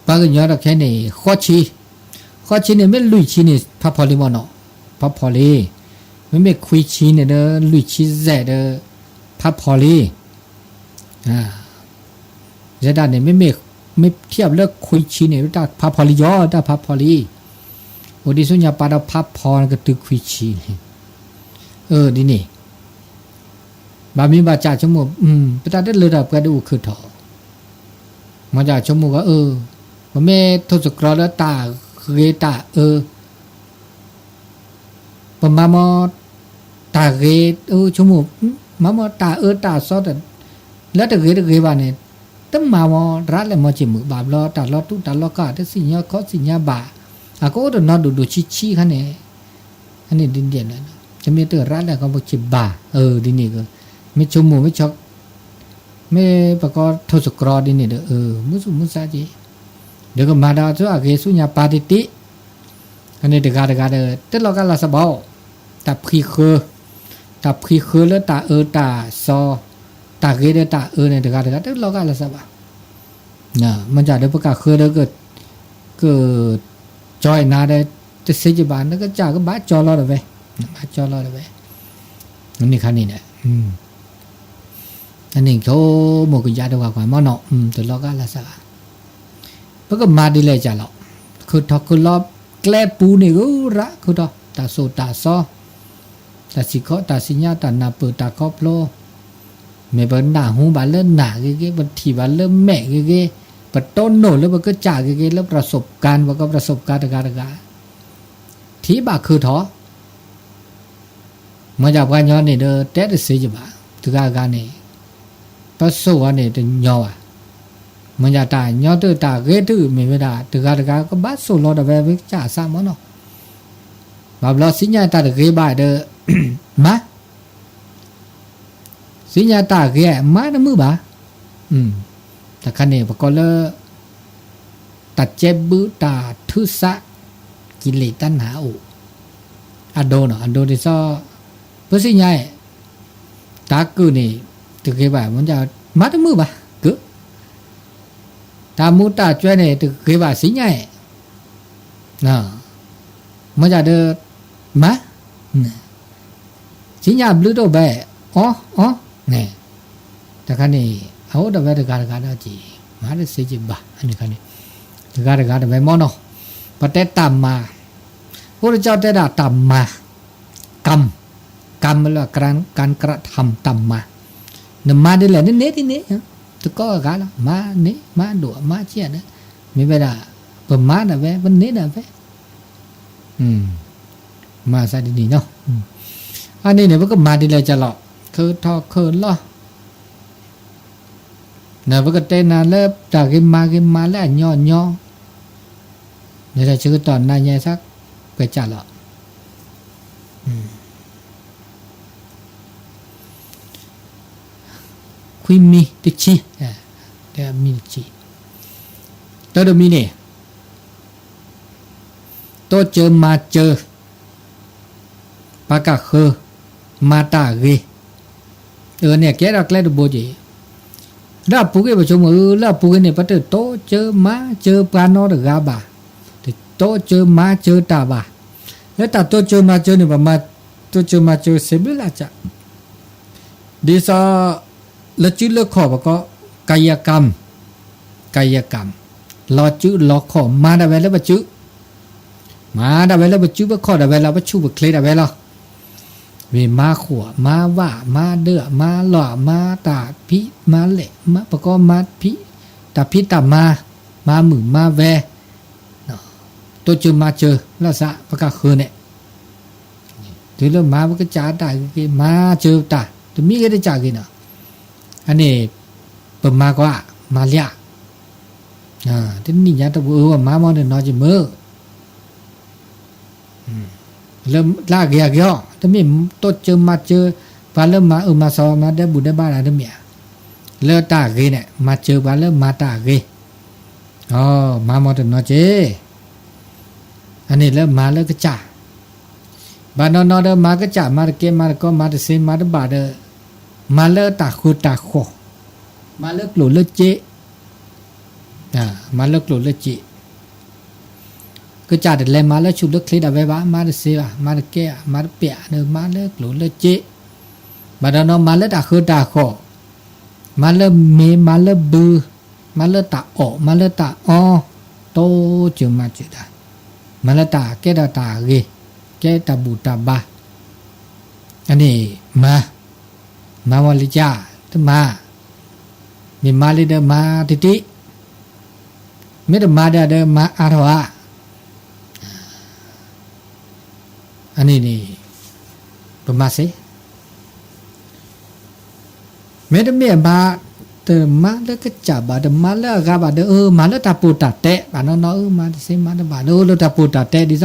ပှၤကညီတခဲန့ၣ် ဃီဆံ ဃီဆံန့ၣ် မ့ၢ်လွံၢ်ဆံန့ၣ် ဖးဖီလံမ့ၢ်နီၤ ဖးဖီလံ မ့မ့ၢ်ခွံဆံန့ၣ်ဒီး လွံၢ်ဆံစဲးဒီး ဖးဖီလံ ယဲဒၣ်န့ၣ် မ့မ့ၢ် မ့ၢ်ထံၣ်လၢခွံဆံန့ၣ် တၢ်ဖးဖီလံယီၤ တၢ်ဖးဖီလံ အိၣ်ဒံးဆူညါပၢ်ဒီးဖးဖီကတုၤခွံဆံန့ၣ် အၢ ဒ်န့ၣ် ဘၣ်မ့ၢ်ဘၣ်စးဆိကမိၣ် ပတၢ်တလၢတၢ်ပှဲၤဒ်အိၣ်ခုၣ်ထီၣ် မ့ၢ်စးဆိကမိၣ်ကီး ပမ့ၢ်ထိၣ်သတြီၤလၢတၢ်ဂ့ၤတၢ်အၢ ပမၤမီၤ တၢ်ဂ့ၤ ဆိကမိၣ် မၤမီၤတၢ်အၢတၢ်စီ လၢတဂ့ၤတဂ့ၤဘၣ်န့ၣ် တမၤမီၤရၤလဲၣ်မီၤစ့ၢ်မုာ် ဘၣ်ဘျီတၢ်လီၤတူာ်တၢ်လီၤကာ် တသ့ၣ်ညါခီသ့ၣ်ညါဘၣ် အကအိၣ်တနီၤဒိၣ်ဒိၣ်ဆံးဆံးခါန့ၣ် အန့ၣ်ဒ်န့ၣ် တမ့ၢ်တရၤလဲၣ်ခီမီၤစ့ၢ်ဘၣ် အၢ ဒ်န့ၣ် မ့ၢ်ဆိကမိၣ် မ့ၢ် မ့ၢ်ပကီၢ်ထိၣ်သတြီၤဒ်န့ၣ်ဒီး မုၢ်ဆူၣ်မုၢ်ဆါက့ၤ ဒီးကမၤဒီးအဂ့ၤဆူညါပၢ်တ့ၢ်တ့ၢ် အန့ၣ်တဂၤတဂၤဒီး တလီၤဂာ်လၢ်စးဘၣ် တၢ်ဖှံဃၢၤ တၢ်ဖှံဃၢၤလၢတၢ်အၢတၢ်စီ တၢ်ဂ့ၤဒီးတၢ်အၢန့ၣ် တဂၤတဂၤတလီၤဂာ်လၢ်စးဘၣ် မ့ၢ်စးဒီးပကဃၢၤဒီး က က ကၠီနၤဒီး တစ့ကဘၣ် နကစၢ်ကဘၣ်ကၠီလီၤတဝဲ ဘၣ်ကၠီလီၤတဝဲ န့ၣ်ခါန့ၣ် အန့ၣ်ဆိကမိၣ်ကယၤတဝၤကွၢ်မ့ၢ်နီၤ တလီၤဂာ်လၢ်စးဘၣ် ပကမၤဒ်လဲၣ်ကလီၤ ခုၣ်ထီၣ်ခုၣ်လီၤ ကျဲပူၤန့ၣ်ဂုၤရး ခုၣ်ထီၣ် တၢ်သိၣ်တၢ်စီ တၢ်စံၣ်ခီ တၢ်စံၣ်ညါ တၢ်နၢ်ပၢၢ်တၢ်ခီဖျိ မ့ၢ်ပနၢ်ဟူဘၣ်လၢနၢ်ဂ့ၤဂ့ၤ ပထံၣ်ဘၣ်လၢမဲာ်ဂ့ၤဂ့ၤ ပတိၢ်နီၣ်လၢပကစၢ်ဂ့ၤဂ့ၤ လၢပရၤစိးကၢ ပကပရၤစိးကၢတဂၤတဂၤ ထံၣ်ဘၣ်ခုၣ်ထီၣ် မ့ၢ်ဒၣ်ပှၤညီန့ၣ်ဒီး တဲတသ့ကဘၣ် တဂၤဂၤန့ၣ် ပစိာ်အီၤန့ၣ်တညီဘၣ် မ့ၢ်ဒၣ်တၢ်ညီတၢ်ဂ့ၤတမ့ၢ်ဝဲဒၣ် တဂၤတဂၤကဘၣ်စိာ်လီၤဒီးဝဲကစၢ်အသးမ့ၢ်နီၤ ဘၣ်ဘျီသ့ၣ်ညါတၢ်တဂ့ၤဘၣ်ဒီး မၤ သ့ၣ်ညါတၢ်ဂ့ၤ မၤတမုာ်ဘၣ် တခါန့ၣ် ပကိးလၢ တၢ်ကဲဘုတၢ်ထုသး ကံလ့းတၢ်နၢ်အိၣ် အဒိနီၤ အဒိဒ်သိး ပသ့ၣ်ညါ တၢ်ကုၢ်န့ၣ် တဂ့ၤဘၣ် မၤတမုာ်ဘၣ် ကုၢ် တၢ်မူတၢ်ကွဲန့ၣ် တဂ့ၤဘၣ်သ့ၣ်ညါ မ့ၢ်ဒၣ်ဒီး မၤ သ့ၣ်ညါဘျုးတအိၣ်ဘၣ် အီ အီ န့ၣ် တခါန့ၣ် အအိၣ်ဒီးဝဲတဂၤတဂၤဒီးက့ၤ မၤတသ့က့ၤဘၣ် အန့ၣ်ခါန့ၣ် တဂၤတဂၤတဝဲမ့ၢ်နီၤ ပတဲတၢ်မၤ အိၣ်တကၠီတဲဒၣ်တၢ်မၤ ကမ် ကမ်လၢ การกระทำ တၢ်မၤ နမၤဒ်လဲၣ် နန့ၢ်ဒ်န့ၣ် တကိးအဂၤလီၤ, မၤန့ၢ်မၤဒိၣ်မၤစ့ၢ်န့ၣ်, မ့ၢ်ဝဲဒၣ် ပမၤဒၣ်ဝဲ ပန့ၢ်ဒၣ်ဝဲ, မၤသးဒ်န့ၣ်နီၤ, အန့ၣ်န့ၣ် ပကမၤဒ်လဲၣ်ကလီၤ, ခုးထီၣ်ခုးလီၤ ပကတဲနၤလၢတၢ်ဂ့ၤမၤဂ့ၤမၤလၢအညီအညီ, လၢတၢ်ဆၢကတီၢ်နၤညါသးပကစၢ်လီၤ. ခွံမံၤတဆံ, မံၤတဆံ, တၢ်တမံၤန့ၣ် တိစၢၤမၤစၢၤ ပှၤကဃၢၤ မၤတၢ်ဂ့ၤ, အန့ၣ်ကဲထီၣ်ကျဲတဘိက့ၤ, လၢအပူၤကွံာ်ပဆိကမိၣ် လၢအပူၤကွံာ်န့ၣ် ပတတိစၢၤမၤစၢၤပှၤနီတဂၤဘၣ်, တတိစၢၤမၤစၢၤတၢ်ဘၣ်, လၢတၢ်တိစၢၤမၤစၢၤန့ၣ် ပမၤတိစၢၤမၤစၢၤစံးဘျုးလၢ်ကၢ် ဒ်သိး လၢစုလၢခီၣ်ပကိး ကာယကံ ကာယကံ လီၤစုလီၤခီၣ် မၤဒၣ်ဝဲလၢပစု, မၤဒၣ်ဝဲလၢပစုပခီၣ်ဒၣ်ဝဲလီၤ ပဆူၣ်ပချ့ဒၣ်ဝဲလီၤ. မ့ၢ်မၤဃိၣ် မၤဝၣ် မၤဒၢး မၤလီၢ် မၤတၢ်ဖံး မၤလဲၣ် မၤပကိး မၤဖံး တၢ်ဖံးတၢ်မၤ မၤမုာ်မၤဝဲ တိစၢၤမၤစၢၤ လၢစး ပကဃၢၤန့ၣ် တုၤလၢမၤပကစၢ်တၢ်ဂ့ၤ မၤစၢၤတၢ် တမံၤဂ့ၤတကးဂ့ၤနီၤ, အန့ၣ် ပမၤကွၢ် မၤလၢ တနံၣ်ညါတပူၤ အၢ မၤမီၢ်တနီၤက့ၤမုာ် လၢအဂ့ၤအဂ့ၤအီၤ တမ့ၢ်တိစၢၤမၤစၢၤ ပှၤလၢမၤအၢမၤသီ မၤဒဲးဘူၣ်ဒဲးဘါတၢ်တမ့ၢ်ဧါ, လၢတၢ်ဂ့ၤန့ၣ် မၤစၢၤပှၤလၢမၤတၢ်ဂ့ၤ, အ မၤမီၢ်တနီၤက့ၤ, အန့ၣ်လၢမၤလၢကစၢ်, ဘၣ်နီၢ်နီၢ်ဒီးမၤကစၢ် မၤတကဲ မၤတကီ မၤတသ့ မၤတဘၣ်ဒီး မၤလၢတၢ်ဃၢတၢ်ဃီၣ်, မၤလၢကျိၣ်လၢစ့, မၤလၢကျိၣ်လၢစ့ ကစၢ်တလဲၤမၤလၢဆူၣ်လၢချ့ဒၣ်ဝဲဘၣ်, မၤတသ့ဘၣ်, မၤတကဲဧါ, မၤတပဲာ်ဧါ, မၤလၢကျိၣ်လၢစ့, ဘၣ်ဒီးနီၢ် မၤလၢတၢ်ဃၢတၢ်ဃီၣ်, မၤလၢမ့ၤ မၤလၢဘု, မၤလၢတၢ်အီၣ် မၤလၢတၢ်အီ, တိစၢၤမၤစၢၤတၢ်, မၤလၢတၢ်ကဲထီၣ်တၢ်ဂ့ၤ, ကဲတၢ်ဘူၣ်တၢ်ဘါ, အန့ၣ်မၤ, မၤမီၢ်လံကၢ်, တမၤ, မ့ၢ်မၤလံဒီးမၤတံၢ်တံၢ်, မ့ၢ်တမၤဒီး မၤအါထီၣ်ဧါ, အန့ၣ်န့ၣ် ပမၤစ့ၢ်, မ့တမ့ၢ်ဘၣ်, တမၤလၢကစၢ်ဘၣ် တမၤလၢအဂၤဘၣ်ဒီး အၢ မၤလၢတၢ်ပိၢ်တၢ်တဲ ဘၣ်နီၢ်နီၢ် အၢ မၤတသ့ မၤတဘၣ်ဒီး အိၣ်လၢတၢ်ပိၢ်တၢ်တဲဒ်သိး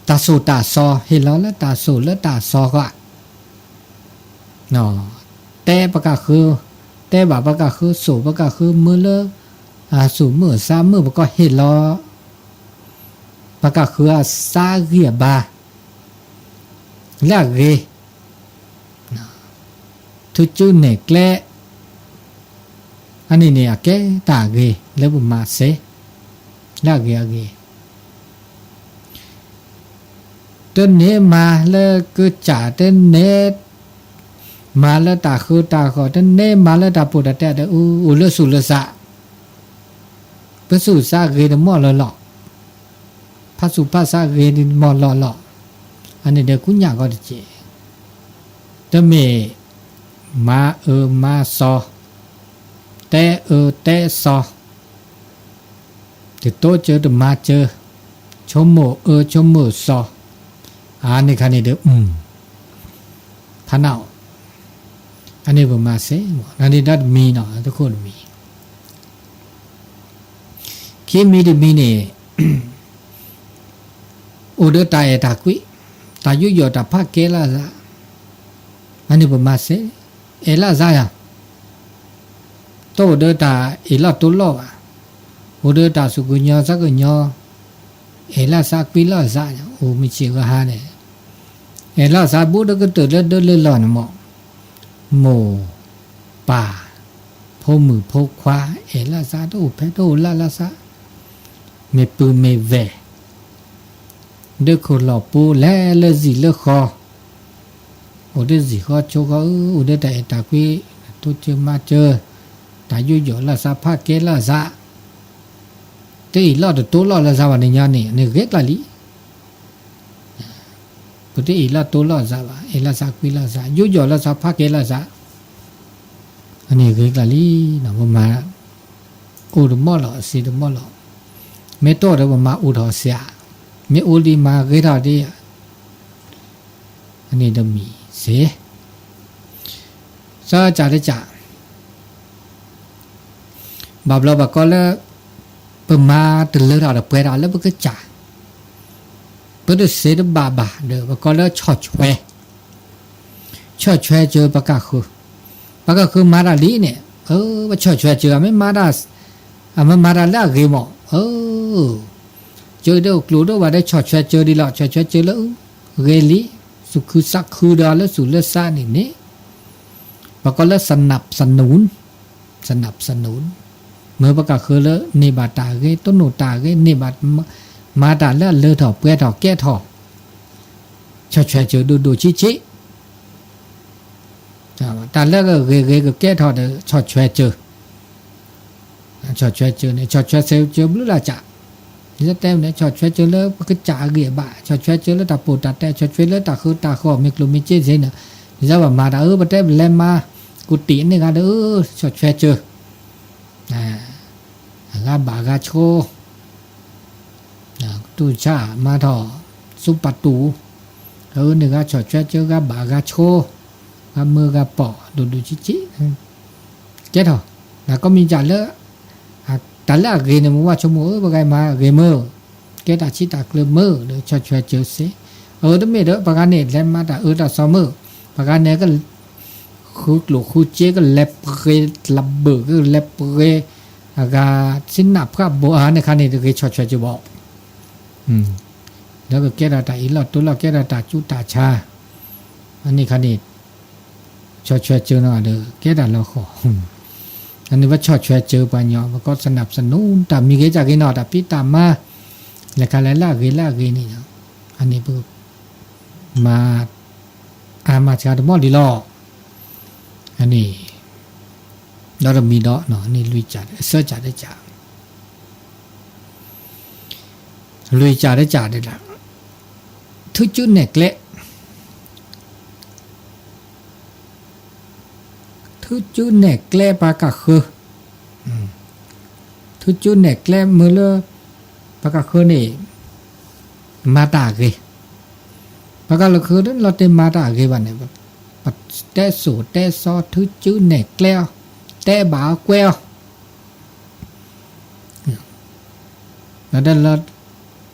တၢ်စိၢ်တၢ်စီၤ ဟ့ၣ်လီၤလၢတၢ်စိၢ်လၢတၢ်စီၤဃီ တဲပကဃၢၤ, တဲဘၣ်ပကဃၢၤစိၢ် ပကဃၢၤမုၢ်လၢ အစိၢ်မုၢ်အသးမုၢ် ပကဟ့ၣ်လီၤ ပကဃၢၤအသးဂံၢ်အဘါ လၢအဂ့ၤ, ထုးစုနဲၣ်ကျဲ အန့ၣ်န့ၣ် အကဲတၢ်ဂ့ၤလၢပမၤစ့ၢ် လၢအဂ့ၤအဂ့ၤ တန့ၢ်မၤလၢကစၢ် တန့ၢ်မၤလၢတၢ်ဃၢတၢ်ဃီၣ် တန့ၢ်မၤလၢတၢ်ပိၢ်တၢ်တဲဒီး အိၣ်လၢစိၢ်လၢသး ပစိၢ်သးဂ့ၤတမီၢ်လၢလီၤ ဖးစိၢ်ဖးသးဂ့ၤတမီၢ်လၢလီၤ အန့ၣ်ဒီးကူညၣ်ဂီၢ်တက့ၢ် တမ့ၢ်မၤအၢမၤစီၤ တဲအၢတဲစီၤ တတိစၢၤတမၤစၢၤ ဆိကမိၣ်အၢဆိကမိၣ်စီၤ အန့ၣ်ခါန့ၣ်ဒီး ဖးနၢ်အီၤ အန့ၣ်ပမၤစ့ၢ်မး နန့ၣ်ဒၣ်တမံၤနီၤ တခိၣ်တမံၤ ခံမံၤတမံၤန့ၣ် အိၣ်ဒီးတၢ်အဲၣ်တၢ်ကွံ တၢ်ယူးယီၣ်တၢ်ဖးကဲလၢ်သး အန့ၣ်ပမၤစ့ၢ် အဲၣ်လၢ်သးယၤ တအိၣ်ဒီးတၢ်အ့ၣ်လီၢ်တိလီၢ်ဘၣ် အိၣ်ဒီးတၢ်သူၣ်ကညီၤသးကညီၤ အဲၣ်လၢ်သးကွံလီၤသး အိၣ်မုၢ်ဆ့ၣ်ဂီၤဟါန့ၣ် အဲၣ်လီၤသးဘူးဒီးကတၢၢ်လၢဒၢလၢလီၢ်န့ၣ်မး မိၢ်ပၢ် ဖိမုၣ်ဖိခွါ အဲၣ်လၢ်သးတအိၣ်ဖဲတအိၣ်လၢ်လၢ်သး မ့ၢ်ပုၢ်မ့ၢ်ဝဲၢ် ဒၢခိၣ်လီၢ်ပူၤလဲၤလၢဇံၣ်လၢဃီ အိၣ်ဒီးဇံၣ်ဃီဆိဃီ အိၣ်ဒီးတၢ်အဲၣ်တၢ်ကွံ တိစၢၤမၤစၢၤ တၢ်ယူးယီၣ်လၢ်သးဖးကဲလၢ်သး တအ့ၣ်လီၢ်တတိလီၢ်လၢသးဘၣ်န့ၣ်ညီန့ၣ် န့ၣ်ဂ့ၤကျါလံ ပတအ့ၣ်လီၢ်တိလီၢ်သးဘၣ် အဲၣ်လၢ်သးကွံလၢ်သး ယူးယီၣ်လၢ်သးဖးကဲလၢ်သး အန့ၣ်ဂ့ၤကျါလံ, ပမၤအိၣ်တမီၢ်လီၤ အစ့တမီၢ်လီၤ, မ့ၢ်တအိၣ်ဒီးပမၤအိၣ်ထီၣ်စ့ဧါ, မ့ၢ်အိၣ်လံမၤဂ့ၤထီၣ်ဒ်ဧါ, အန့ၣ်တမံၤစ့, စီၤကၢ်တကၢ် ဘၣ်ဘျီဘၣ်ကီလၢ ပမၤတလၢထီၣ်ဒီးပှဲၤထီၣ်လၢပကစၢ်, ပတစ့တဘၣ်ဘၣ်ဒီး ပကိးလၢဆီၣ်ထွဲ, ဆီၣ်ထွဲစၢၤပကဃု, ပကဃုမၤတၢ်လံန့ၣ်, ပဆီၣ်ထွဲစၢၤ အမ့ၢ်မၤတၢ်, အမ့ၢ်မၤတၢ်လၢအဂ့ၤမး, စၢၤဒ်အိၣ်ကျိၣ်ဒိၣ်ဘၣ်ဒီး ဆီၣ်ထွဲစၢၤဒ်လီၤ, ဆီၣ်ထွဲစၢၤလၢ ဂ့ၤလံ, သူၣ်ခုသးခုဒီးလၢသူၣ်လၢသးန့ၣ်န့ၣ်, ပကိးလၢ สนับสนุน สนับสนุน, မ့ၢ်ပကဃုလၢန့ၢ်ဘၣ်တၢ်ဂ့ၤ တိၢ်နီၣ်တၢ်ဂ့ၤ န့ၢ်ဘၣ် မၤတၢ်လၢအလၢထီၣ်ပှဲၤထီၣ်ကဲထီၣ်, ဆီၣ်ထွဲစၢၤဒိၣ်ဒိၣ်ဆံးဆံး, တၢ်လၢအဂ့ၤဂ့ၤကကဲထီၣ်ဒီး ဆီၣ်ထွဲစၢၤ ဆီၣ်ထွဲစၢၤန့ၣ် ဆီၣ်ထွဲစၢၤဘျုးလၢ်ကၢ်, ဒ်တဲန့ၣ် ဆီၣ်ထွဲစၢၤလၢပကစၢ်အဂံၢ်အဘါ, ဆီၣ်ထွဲစၢၤလၢတၢ်ပိာ်တၢ်တဲ, ဆီၣ်ထွဲလၢတၢ်ဃုတၢ်ဃီၣ် မ့ၢ်ကျိၣ်မ့ၢ်စ့စ့န့ၣ်, ဒ်သိးပမၤတၢ်အၢ ပတဲပလဲၤမၤ ကူၣ်တံၣ်န့ၢ်ဂၤဒီး ဆီၣ်ထွဲစၢၤ အဂၤဘၣ်အဂၤဆိ, တူၢ်ဆၣ်မၤထီၣ် သူပာ်တူၣ်, အန့ၣ်ဂၤဆီၣ်ထွဲစၢၤ ဂၤဘၣ်ဂၤဆိ, ဂၤမၢဂၤပိာ် ဒိၣ်ဒိၣ်ဆံးဆံး, ကဲထီၣ်, နကိးမံၤကၢ်လၢ တၢ်လၢအဂ့ၤန့ၣ် မ့ၢ်ဝဲဆိကမိၣ် အၢ ပဂၤမၤဂ့ၤမၢ, ကဲတၢ်ဆံးတၢ်ကျၢၤမၢဒီး ဆီၣ်ထွဲစၢၤစ့, အၢတမ့ၢ်ဒီး ပဂၤန့ၣ် လဲၤမၤတၢ်အၢတၢ်သီမၢ, ပဂၤန့ၣ် ဃုကျိၣ်ဃုစ့ ကလဲၤပှ့ၤလၢဘၢၣ် ကလဲၤပှ့ၤ အဂၤ စံနၢ်ဖှၣ်ဘိအါန့ၣ်ခါန့ၣ် တဂ့ၤဆီၣ်ထွဲစၢၤဘၣ်, ဒီးကကဲထီၣ်တၢ်အ့ၣ်လိာ်တူၢ်လိာ် ကဲထီၣ်တၢ်ဆူးတၢ်ဆါ, အန့ၣ်ခါန့ၣ် ဆီၣ်ထွဲစၢၤနီၤဒီး ကဲတၢ်လီၤဃီ, အန့ၣ်ပဆီၣ်ထွဲစၢၤပှၤညီ ပကိး สนับสนุน တၢ်မံၤဂ့ၤတၢ်ဂ့ၤနီၤ တၢ်ဖံးတၢ်မၤ လဲၤခါလဲၤလၢအဂ့ၤလၢအဂ့ၤန့ၣ်, အန့ၣ်ပ မၤ အါမးစှၤတမီၢ်လံလီၤ. အန့ၣ် ဒီးတမံၤဒီး အန့ၣ်လွံၢ်ကၢ် အဆၢကၢ်တကၢ်, လွံၢ်ကၢ်တကၢ်ဒၣ်, ထုကၠူနဲၣ်ကျဲ ထုကၠူနဲၣ်ကျဲပှၤကဃၢၤ, ထုကၠူနဲၣ်ကျဲမ့ၢ်လၢ ပှၤကဃၢၤန့ၣ် မၤတၢ်အဂ့ၤ, ပှၤကဃၢၤလီၤတ့ၢ်မၤတၢ်အဂ့ၤဘၣ်န့ၣ်, ပတဲစိၣ်တဲစီထုကၠူနဲၣ်ကျဲအီၤ, တဲဘၣ်အီၤကွဲအီၤ ဒီးလၢ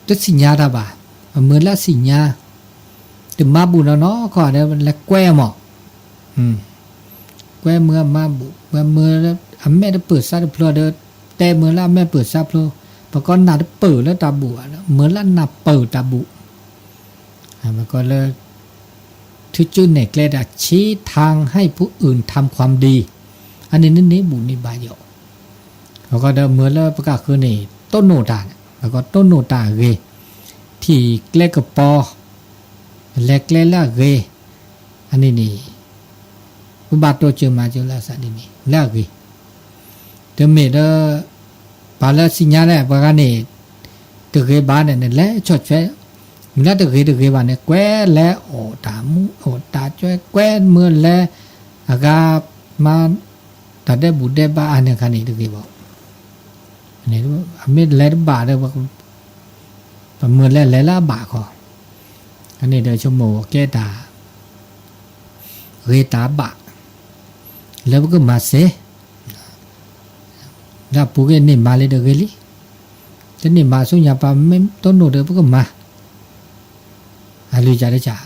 တသ့ၣ်ညါတၢ်ဘၣ်, အမုၢ်လၢသ့ၣ်ညါ, တမၤဘူၣ်နီၢ်နီၢ်ခီဒီး လဲၤကွဲမး, ကွဲမုၢ်အမၤဘူၣ်, ကွဲမုၢ်အမဲာ်တပၢၢ်ဆါတဖျိဒီး တဲမုၢ်လၢအမဲာ်ပၢၢ်ဆါဖျိ, ပကိးနၢ်တပၢၢ်လၢတၢ်ဘူၣ်ဘၣ်ဒီး မုၢ်လၢနၢ်ပၢၢ်တၢ်ဘူၣ်, ပကိးလၢ ထုကၠူနဲၣ်ကျဲဒၣ် ชี้ทางให้ผู้อื่นทำความดี, အန့ၣ်န့ၣ်န့ၢ်ဘူၣ်န့ၢ်ဘါယီၤ, အဃိဒီးမုၢ်လၢပကဃၢၤန့ၣ် တိၢ်နီၣ်တၢ်, ပကိးတိၢ်နီၣ်တၢ်အဂ့ၤ, ထံၣ်ကျဲကပီၤ, လဲၤကျဲလၢအဂ့ၤ, အန့ၣ်န့ၣ် ပဘၣ်တိစၢၤမၤစၢၤလၢအသးဒ်န့ၣ် လၢအဂ့ၤ, တမ့ၢ်ဒီး ပှၤလၢသ့ၣ်ညါန့ၣ် ပှၤဂၤန့ၣ် တဂ့ၤဘၣ်န့ၣ် နလဲၤဆီၣ်ထွဲ, မ့ၢ်လၢတဂ့ၤတဂ့ၤဘၣ်န့ၣ် ကွဲလဲၤအီၣ်တၢ်မူအီၣ်တၢ်ကွဲ ကွဲမုၢ်လဲၤ အဂၤမၤ တၢ်ဒဲးဘူၣ်ဒဲးဘါအါန့ၣ်ခါန့ၣ်တဂ့ၤဘၣ်, အမ့ၢ်လဲၤတဘၣ်ဒီး ပမုၢ်လဲၤလဲၤလၢအဘၣ်ခီ, အန့ၣ်ဒီးဆိကမိၣ်ကဲတၢ် ဂ့ၤတၢ်ဘၣ် လၢပကမၤစ့ၢ် လၢအပူၤကွံာ်န့ၢ်မၤလံဒီးဂ့ၤလံ, တန့ၢ်မၤဆူညါပှၤမ့ၢ်တိၢ်နီၣ်ဒီးပကမၤ, အလွံၢ်ကၢ်တကၢ်,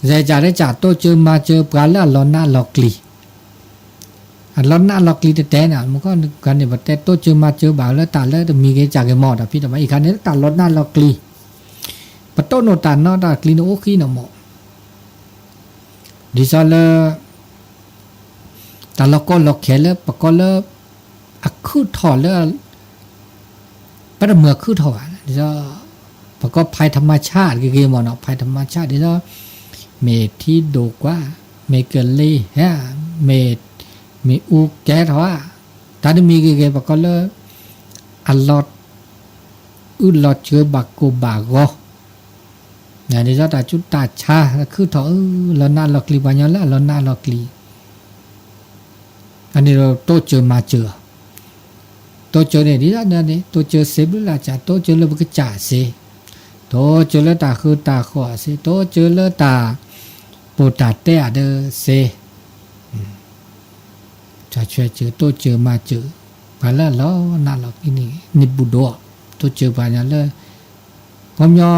ယဲၢ်ကၢ်တကၢ်, တိစၢၤမၤစၢၤပှၤလၢအလီၤနးလီၤကျံၤ, အလီၤနးလီၤကျံၤတတဲန့ၣ် မ့ၢ်ကီၢ်န့ၣ် ပတဲတိစၢၤမၤစၢၤဘၣ်လၢတၢ်လၢတမံၤဂ့ၤကၢ်ဂ့ၤမီၢ် တၢ်ဖံးတၢ်မၤအံၤခါန့ၣ် တၢ်လီၤနးလီၤကျံၤ, ပတိၢ်နီၣ်တၢ်နီတၢ်ကျံၤန့ၣ်အိၣ်ဃံနီၢ်မီၢ် ဒ်သိးလၢ တၢ်လီၤကီလီၤခဲလၢပကီၢ်လၢ အခုၣ်ထီၣ်လၢ ပတမုာ်အခုၣ်ထီၣ်ဘၣ်, ဒ်သိး ပကီၢ် ภัยธรรมชาติ ဂ့ၤဂ့ၤမီၢ်နီၤ ภัยธรรมชาติ ဒ်သိး မ့ၢ်ထံဒိၣ်ကွၢ် မ့ၢ်ကလံၤဟဲ မ့ၢ် မ့ၢ်အူကဲထီၣ်ဧါ, တၢ်တမံၤဂ့ၤဂ့ၤ ပကီၢ်လၢ အလီၤ အုၣ်လီၤစၢၤဘၣ်ကိၢ်ဘၣ်ဂီၤ, ဒ်သိးတၢ်ဆူးတၢ်ဆါ အခုၣ်ထီၣ်အၢ လီၤနးလီၤကျံၤ ပှၤကညီလၢအလီၤနးလီၤကျံၤ အန့ၣ်ဒီးတိစၢၤမၤစၢၤ, တိစၢၤန့ၣ်ဒ်န့ၣ် တိစၢၤစ့ဘျုးလၢ်ကၠး, တိစၢၤလၢပကစၢ်စ့, တိစၢၤလၢတၢ်ဃုတၢ်ဃီၣ်စ့, တိစၢၤလၢတၢ်ပိာ်တၢ်တဲအီၤဒီးစ့, တၢ်ဆွဲစၢၤ တိစၢၤမၤစၢၤ ပှၤလၢအလီၤနးလီၤကျံန့ၣ် န့ၣ်ဘူးဒီး, တိစၢၤပှၤညီလၢ ခီပညီ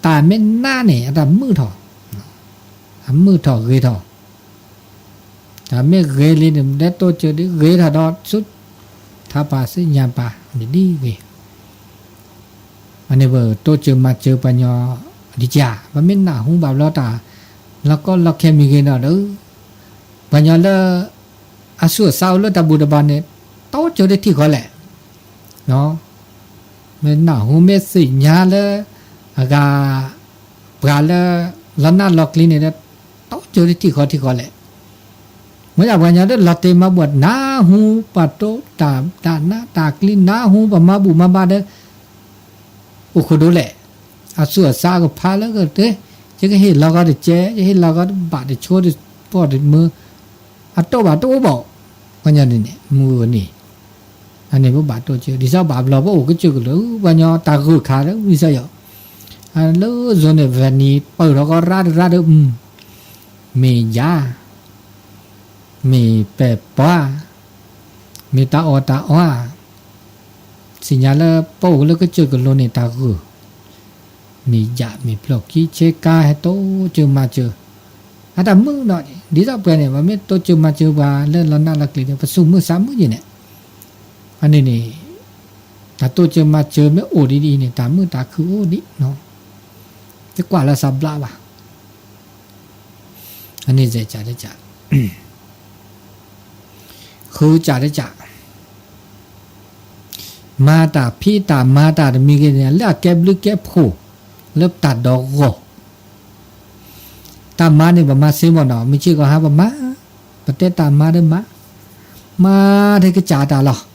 တၢ်မ့ၢ်နးန့ၣ် အတၢ်မုာ်ထီၣ်, အမုာ်ထီၣ်ဂ့ၤထီၣ်, တၢ်မ့ၢ်ဂ့ၤလံန့ၣ် ဒဲတိစၢၤဒ်ဂ့ၤထီၣ်ဒီးဆူ ထါပာ်စ့ၣ်ညါပာ်န့ၣ်ဒ်ဂ့ၤ, အန့ၣ်ပတိစၢၤမၤစၢၤပှၤညီဒ်ကၢ်, ပမ့ၢ်နၢ်ဟူဘၣ်ဘျီတၢ် လီၤကီလီၤခဲမံၤဂ့ၤဒီး ပှၤညီလၢ အဆူၣ်အဆါအိၣ်လၢတၢ်ဘူၣ်တၢ်ဘါန့ၣ် တိစၢၤတထံၣ်ဃီလဲၣ်, မ့ၢ်နၢ်ဟူမ့ၢ်သ့ၣ်ညါလၢ အဂၤ ပှၤလၢ လီၤနးလီၤကျံန့ၣ်ဒီး တိစၢၤတထံၣ်ဃီထံၣ်ဃီလဲၣ်, မ့ၢ်ဒၣ်ပှၤညီဒီးလီၤတဲာ်မၤဘူၣ် နၢ်ဟူပှၤတိတၢ် တၢ်နးတၢ်ကျံ နၢ်ဟူပှၤမၤဘူၣ်မၤဘါဒီး အိၣ်ခိၣ်ဒိၣ်လဲၣ်, အဆူၣ်အဆါအကဖးလၢကတဲ, ယကဟ့ၣ်လီၤဂီၤတကဲ, ယဟ့ၣ်လီၤဂီၤတဘၣ်တဆိတပီၢ်တမၢ, အတိၢ်ဘၣ်တအိၣ်ဘၣ်, ပှၤညီန့ၣ်န့ၣ် မုၢ်ဂၤန့ၣ်, အန့ၣ်ပဘၣ်တိစၢၤ ဒ်သိးဘၣ်ဘျီပအိၣ်ကစၢၢ်ကလိာ် ပှၤညီတၢ်ဂုၤခးလၢဝံသးယီၤ, လၢ zone န့ၣ် ပှၤနံၤပၢၢ်ထီၣ်ကီရၢတရၢဒီး မ့ၢ်ယၤ မ့ၢ်ပဲာ်ပှၤ, မ့ၢ်တၢ်အီၣ်တၢ်အီဧါ, သ့ၣ်ညါလၢပအိၣ်လၢကစၢၢ်ကလိာ်န့ၣ်တၢ်ဂုၤ, မ့ၢ်ယၤမ့ၢ်ဖျိၣ်ခံဆ့ကၤဟဲတိစၢၤမၤစၢၤ, အတၢ်မုာ်ဒီး ဒ်သိးပှဲၤန့ၣ် ပမ့ၢ်တိစၢၤမၤစၢၤပှၤလၢလီၤနးလီၤကျံဒီး ပသူၣ်မုာ်သးမုာ်ယဲၢ်န့ၣ်, အန့ၣ်န့ၣ် တၢ်တိစၢၤမၤစၢၤမ့ၢ်အိၣ်ဒ်ဒ်အံၤန့ၣ် တၢ်မုာ်တၢ်ခုၣ်အိၣ်ဒံး, တကွၢ်လၢသးဘျါဘၣ် အန့ၣ်စဲးကးတကး, ဃုကးတကး, မၤတၢ်ဖံးတၢ်မၤတၢ်တမံၤဂ့ၤန့ၣ် လၢအကဲဘျုးကဲဖှိၣ် လၢတၢ်ဒီးဂီၢ်, တၢ်မၤန့ၣ် ပမၤစ့မ့ၢ်နီၤ မုၢ်ဆ့ၣ်ကီၢ်ဟါပမၤ, ပတဲတၢ်မၤဒီးမၤ, မၤထဲကစးတၢ်လီၤ.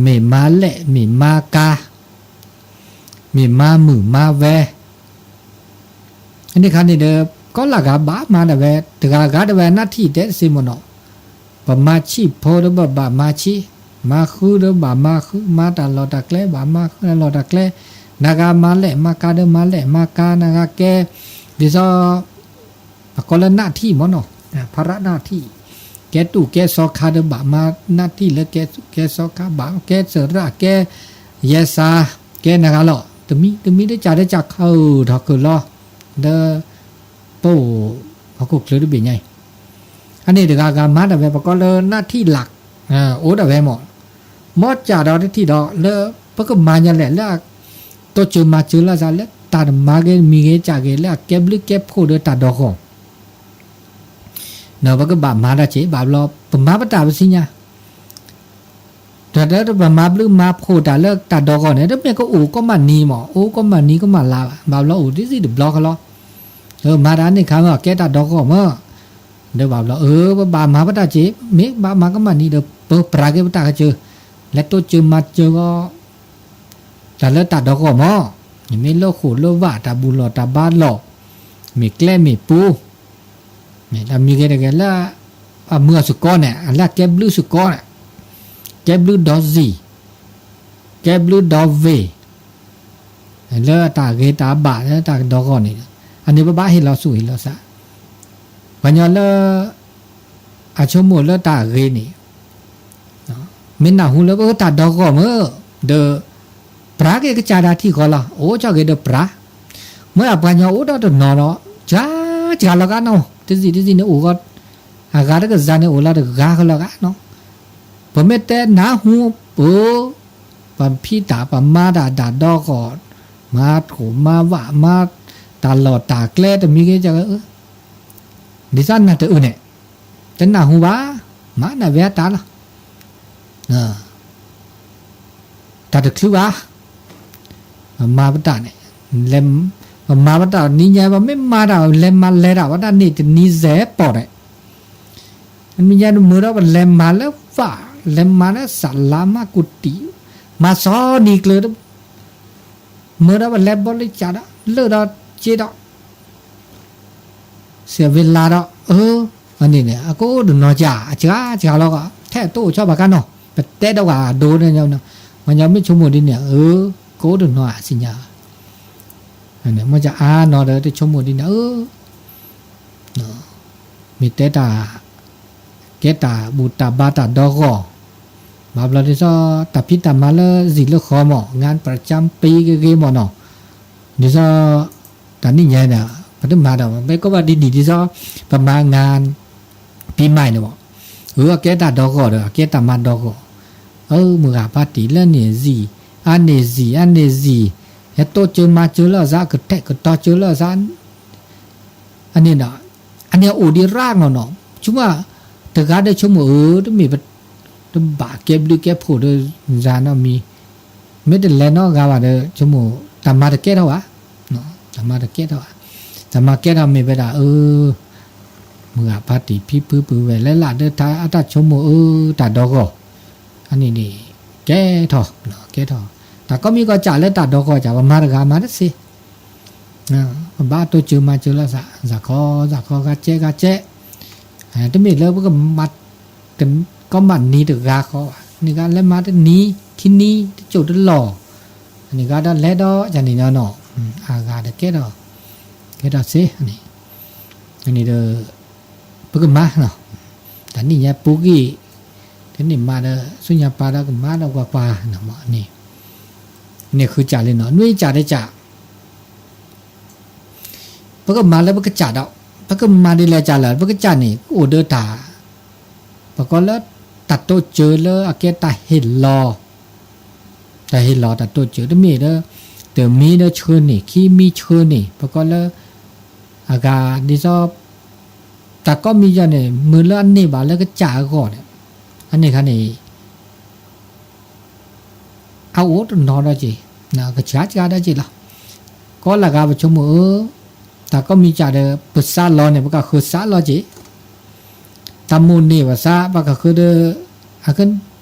မ့ၢ်မၤလဲၣ်, မ့ၢ်မၤကါ, မ့ၢ်မၤမုၢ်မၤဝဲ, အန့ၣ်ခါန့ၣ်ဒီး ကီလၢဂၤဘၣ်မၤဒၣ်ဝဲ, တဂၤဂၤဒၣ်ဝဲနၢ်ထံၣ်တဲတစ့မ့ၢ်နီၤ, ပမၤဆံၣ်ဖိဒီးဘၣ်မၤဆံၣ်, မၤဃုဒီးဘၣ်မၤဃု, မၤတၢ်လီၢ်တၢ်ကျဲဘၣ်မၤဃုတၢ်လီၢ်တၢ်ကျဲ, နဂၤမၤလဲၣ်မၤကါဒီးမၤလဲၣ်, မၤကါနဂၤကဲ, ဒ်သိး ပကိးလၢနၢ်ထံၣ်မ့ၢ်နီၤ, ဖရၣ်နၢ်ထံၣ်, ကဲတူၢ်ကဲစီခါဒီးဘၣ်မၤနၢ်ထံၣ်လၢကဲတူၢ်ကဲစီခါ, ဘၣ်ကဲစရၣ်, ကဲယဲစါ, ကဲနဂၤလီၤ. တမံၤတမံၤတကးတကး ခးထီၣ်ခးလီၤ ဒီး ပအိၣ်ဟီၣ်ခိၣ်ချၢတဘ့ၣ်ညါအံၤ, အန့ၣ်တဂၤဂၤမၤဒၣ်ဝဲ ပကိးလၢနၢ်ထံၣ်လၢ်, အိၣ်ဒၣ်ဝဲမ့ၢ်, မ်ကးဒီးတထံၣ်ဒီး လၢပကမၤညါလဲၣ် လၢ တိစၢၤမၤစၢၤလၢသး လၢတၢ်တမၤဂ့ၤမံၤဂ့ၤကးဂ့ၤ လၢအကဲဘျုးကဲဖှိၣ်ဒီးတၢ်ဒီးဂီၢ် ဒီးပကဘၣ်မၤတၢ်စ့ၢ် ဘၣ်ဘျီ ပမၤပတၢ်ပသ့ၣ်ညါ, ဒီးပမၤဘျုးမၤဖှိၣ်တၢ်လၢတၢ်ဒီးဂီၢ်န့ၣ် တမ့ၢ်ကအိၣ်ကီးမးနံၤမး အိၣ်ကီးမးနံၤကီးမးလါဘၣ်, ဘၣ်ဘျီအိၣ်တ့ၢ်သံတဘျီဃီလီၤ. မၤတၢ်န့ၣ်ခါမ့ၢ်ကဲတၢ်ဒီးဂီၢ်မး, ဒီးဘၣ်ဘျီ အၢ ပဘၣ်မၤပတၢ်စ့ၢ် မ့ၢ်ဘၣ်မၤကီးမးနံၤဒီး ပပြးက့ၤပတၢ်ကစၢၢ်, လဲၤတိစၢၤမၤစၢၤဂီၢ် တၢ်လၢတၢ်ဒီးဂီၢ်မး, မ့ၢ်လၢဃိာ်လၢဝၣ်တၢ်ဘူၣ်လီၢ်တၢ်ဘါလီၢ်, မ့ၢ်ကျဲမ့ၢ်ပူၤ, မ့ၢ်တၢ်မံၤဂ့ၤတဂ့ၤလၢ အမုာ်အစ့ၢ်ကီးန့ၣ် အလၢကဲဘျုးစ့ၢ်ကီးန့ၣ်, ကဲဘျုးဒီးစံၣ်, ကဲဘျုးဒီးဝ့ၢ်, လၢတၢ်ဂ့ၤတၢ်ဘၣ်လၢတၢ်ဒီးဂီၢ်န့ၣ်, အန့ၣ်ပဘၣ်ဟ့ၣ်လီၤဆူၣ်ဟ့ၣ်လီၤသး, ပှၤညီလၢ အဆိကမိၣ်လၢတၢ်ဂ့ၤန့ၣ် မ့ၢ်နၢ်ဟူလၢပတၢ်ဒီးဂီၢ်မး ဒီး ပြးက့ၤကစၢ်ဒၣ်ထံၣ်ဃီလီၤ. အိၣ်ကၠီၣ်က့ၤဒီးပြး, မ့ၢ်အပှၤညီအိၣ်ဒီးတနီၤဒီး စှၤစှၤလီၤဂာ်နီၤ, တစံးတစံးန့ၣ်အိၣ်ဂီၢ်, အဂၤတကစၢ်န့ၣ်အိၣ်လီၤတဂၤဃီလီၤဂာ်နီၤ. ပမ့ၢ်တဲနၢ်ဟူ ပ ပဖံးတၢ်ပမၤတၢ်တၢ်ဒီးဂီၢ်, မၤထိၣ်မၤဝၣ် မၤတၢ်လီၢ်တၢ်ကျဲတမံၤဂ့ၤ ဒ်သိးနၤတအုၣ်န့ၣ်, တနၢ်ဟူဘၣ်, မၤနၢ်ဝဲတၢ်လီၤ. တၢ်တချုးဘၣ်, ပမၤပတၢ်န့ၣ်, ပမၤပတၢ်နံၤညါ ပမ့ၢ်မၤတၢ်လဲၤမၤလဲၤတၢ်ဝဲဒၣ်န့ၣ် တနံၤစဲးပိာ်န့ၣ်, နံၤညါမုာ်ဒီးပလဲၤမၤလၢဝၣ်, လဲၤမၤလၢစၢလါမၤကူတံၢ်, မၤစီနံၤကျၢၤ မုာ်ဒီးပလဲၤဘီလံကၢ်ဒီး လၢာ်ဒီးစ့ဒီး စံးဝဲလါဒီး အၢ အန့ၣ်န့ၣ် အကအိၣ်တနီၤကၢ် အစှၤစှၤလီၤ ထဲအတိၣ်အိၣ်ဆီဘၣ်ကါနီၤ ပတဲဒီးဝဲအဒိန့ၣ် မညီမ့ၢ်ဆိကမိၣ်ဒ်န့ၣ် အၢ ကအိၣ်တနီၤအစံၣ်ညါ မ့ၢ်ကအါနီၤဒီးတဆိကမိၣ်ဒ်န့ၣ် အၢ မ့ၢ်တဲတၢ် ကဲတၢ်ဘူၣ်တၢ်ဘါတၢ်ဒီဂီၢ်, ဘၣ်ဘျီဒ်သိး တၢ်ဖံးတၢ်မၤလၢစံၣ်လၢဃီမး งานประจำปี ဂ့ၤဂ့ၤမးနီၤ, ဒ်သိး တၢ်နံၣ်ညါန့ၣ် ပတမၤဒီး မ့ၢ်ကီဘၣ်ဒ်န့ၣ်ဒ်သိး ပမၤ งานปีใหม่ န့ၣ်မး, အကဲတၢ်ဒီဂီၢ်ဒီး အကဲတၢ်မၤဒီဂီၢ်, အၢ မုၢ်ဂၤဖါတံၢ်လၢန့ၣ်စံၣ် အန့ၣ်စံၣ် အန့ၣ်စံၣ်, ဟဲတိစၢၤမၤစၢၤလၢအသး ကတဲာ်ကတီၤစၢၤလၢအသး အန့ၣ်ဒီး အန့ၣ်အိၣ်ဒံးရၣ်နီၤနီၤ ဆိကမိၣ် တဂၤဒီးဆိကမိၣ်အၢ တမ့ၢ် တဘၣ်ကဲဘျုးကဲဖှိၣ်ဒီး ယၤနီတမံၤ, မ့ၢ်တလဲၤနီတဂၤဘၣ်ဒီး ဆိကမိၣ် တၢ်မၤတကဲထီၣ်ဘၣ်, တၢ်မၤတကဲထီၣ်ဘၣ်, တၢ်မၤကဲထီၣ်မ့ၢ်ဝဲဒၣ်အၢ မုၢ်ဂၤဖါတံၢ်ဖံဖုပုၢ်ဝဲၢ်လၢ်လၢ်ဒီး တၢ်အတၢ်ဆိကမိၣ်အၢ တၢ်ဒီဂီၢ်, အန့ၣ်န့ၣ် ကဲထီၣ် ကဲထီၣ်, တၢ်ကိးမံၤကိးကၢ်လၢတၢ်ဒီဂီၢ်ကၢ် ပမၤတဂၤမၤတသ့ ပဘၣ်တိစၢၤမၤစၢၤလၢသး စးခီ စးခီ ဂၤကဲ ဂၤကဲ, တမ့ၢ်လၢပကမၤ ကိးမးနံၤတဂၤဃီဘၣ်, န့ၣ်ဂၤလဲၤမၤတနံၤ ခံနံၤ တစိၢ်တလီၢ်, န့ၣ်ဂၤဒီးလဲၤဒီး ယၤန့ၣ်နီၤနီၤ, အဂၤဒီးကဲထီၣ် ကဲထီၣ်သ့န့ၣ်, န့ၣ်ဒီး ပကမၤနီၤ, တၢ်နံၣ်ညါပူၤကွံာ် တန့ၢ်မၤဒီး ဆူညါပၤဒီးကမၤဒီးကွၢ်ကွၢ်န့ၣ်, န့ၣ်ဃုကၢ်လံနီၤ နွံကၢ်တကၢ် ပကမၤလၢပကစၢ်ဒီး ပကမၤဒ်လဲၣ်ကၢ်လၢ ပကစၢ်န့ၣ် အိၣ်ဒီးတၢ် ပကိးလၢ တၢ်တိစၢၤလၢအကဲတၢ်ဟ့ၣ်လီၤ, တၢ်ဟ့ၣ်လီၤတၢ်တိစၢၤ တမ့ၢ်ဒီး တမံၤဒီးဆှၢန့ၢ် ခံမံၤဆှၢန့ၢ် ပကိးလၢ အဂၤဒ်သိး တၢ်ကိးမံၤယၤန့ၣ် မ့ၢ်လၢအန့ၢ်ဘၣ်လၢကစၢ်အဂီၢ်န့ၣ် အန့ၣ်ခါန့ၣ် အအိၣ်တနီၤဒီးက့ၤ, ကစှၤစှၤဒီးက့ၤလီၤ. ကိးလၢဂၤပဆိကမိၣ်အၢ, တၢ်ကိးမံၤစၢ်ဒီး ပသးလီၤန့ၣ် ပကဃုသးလီၤက့ၤ, တၢ်မိၣ်န့ၢ်ဘၣ်သး ပကဃုဒီး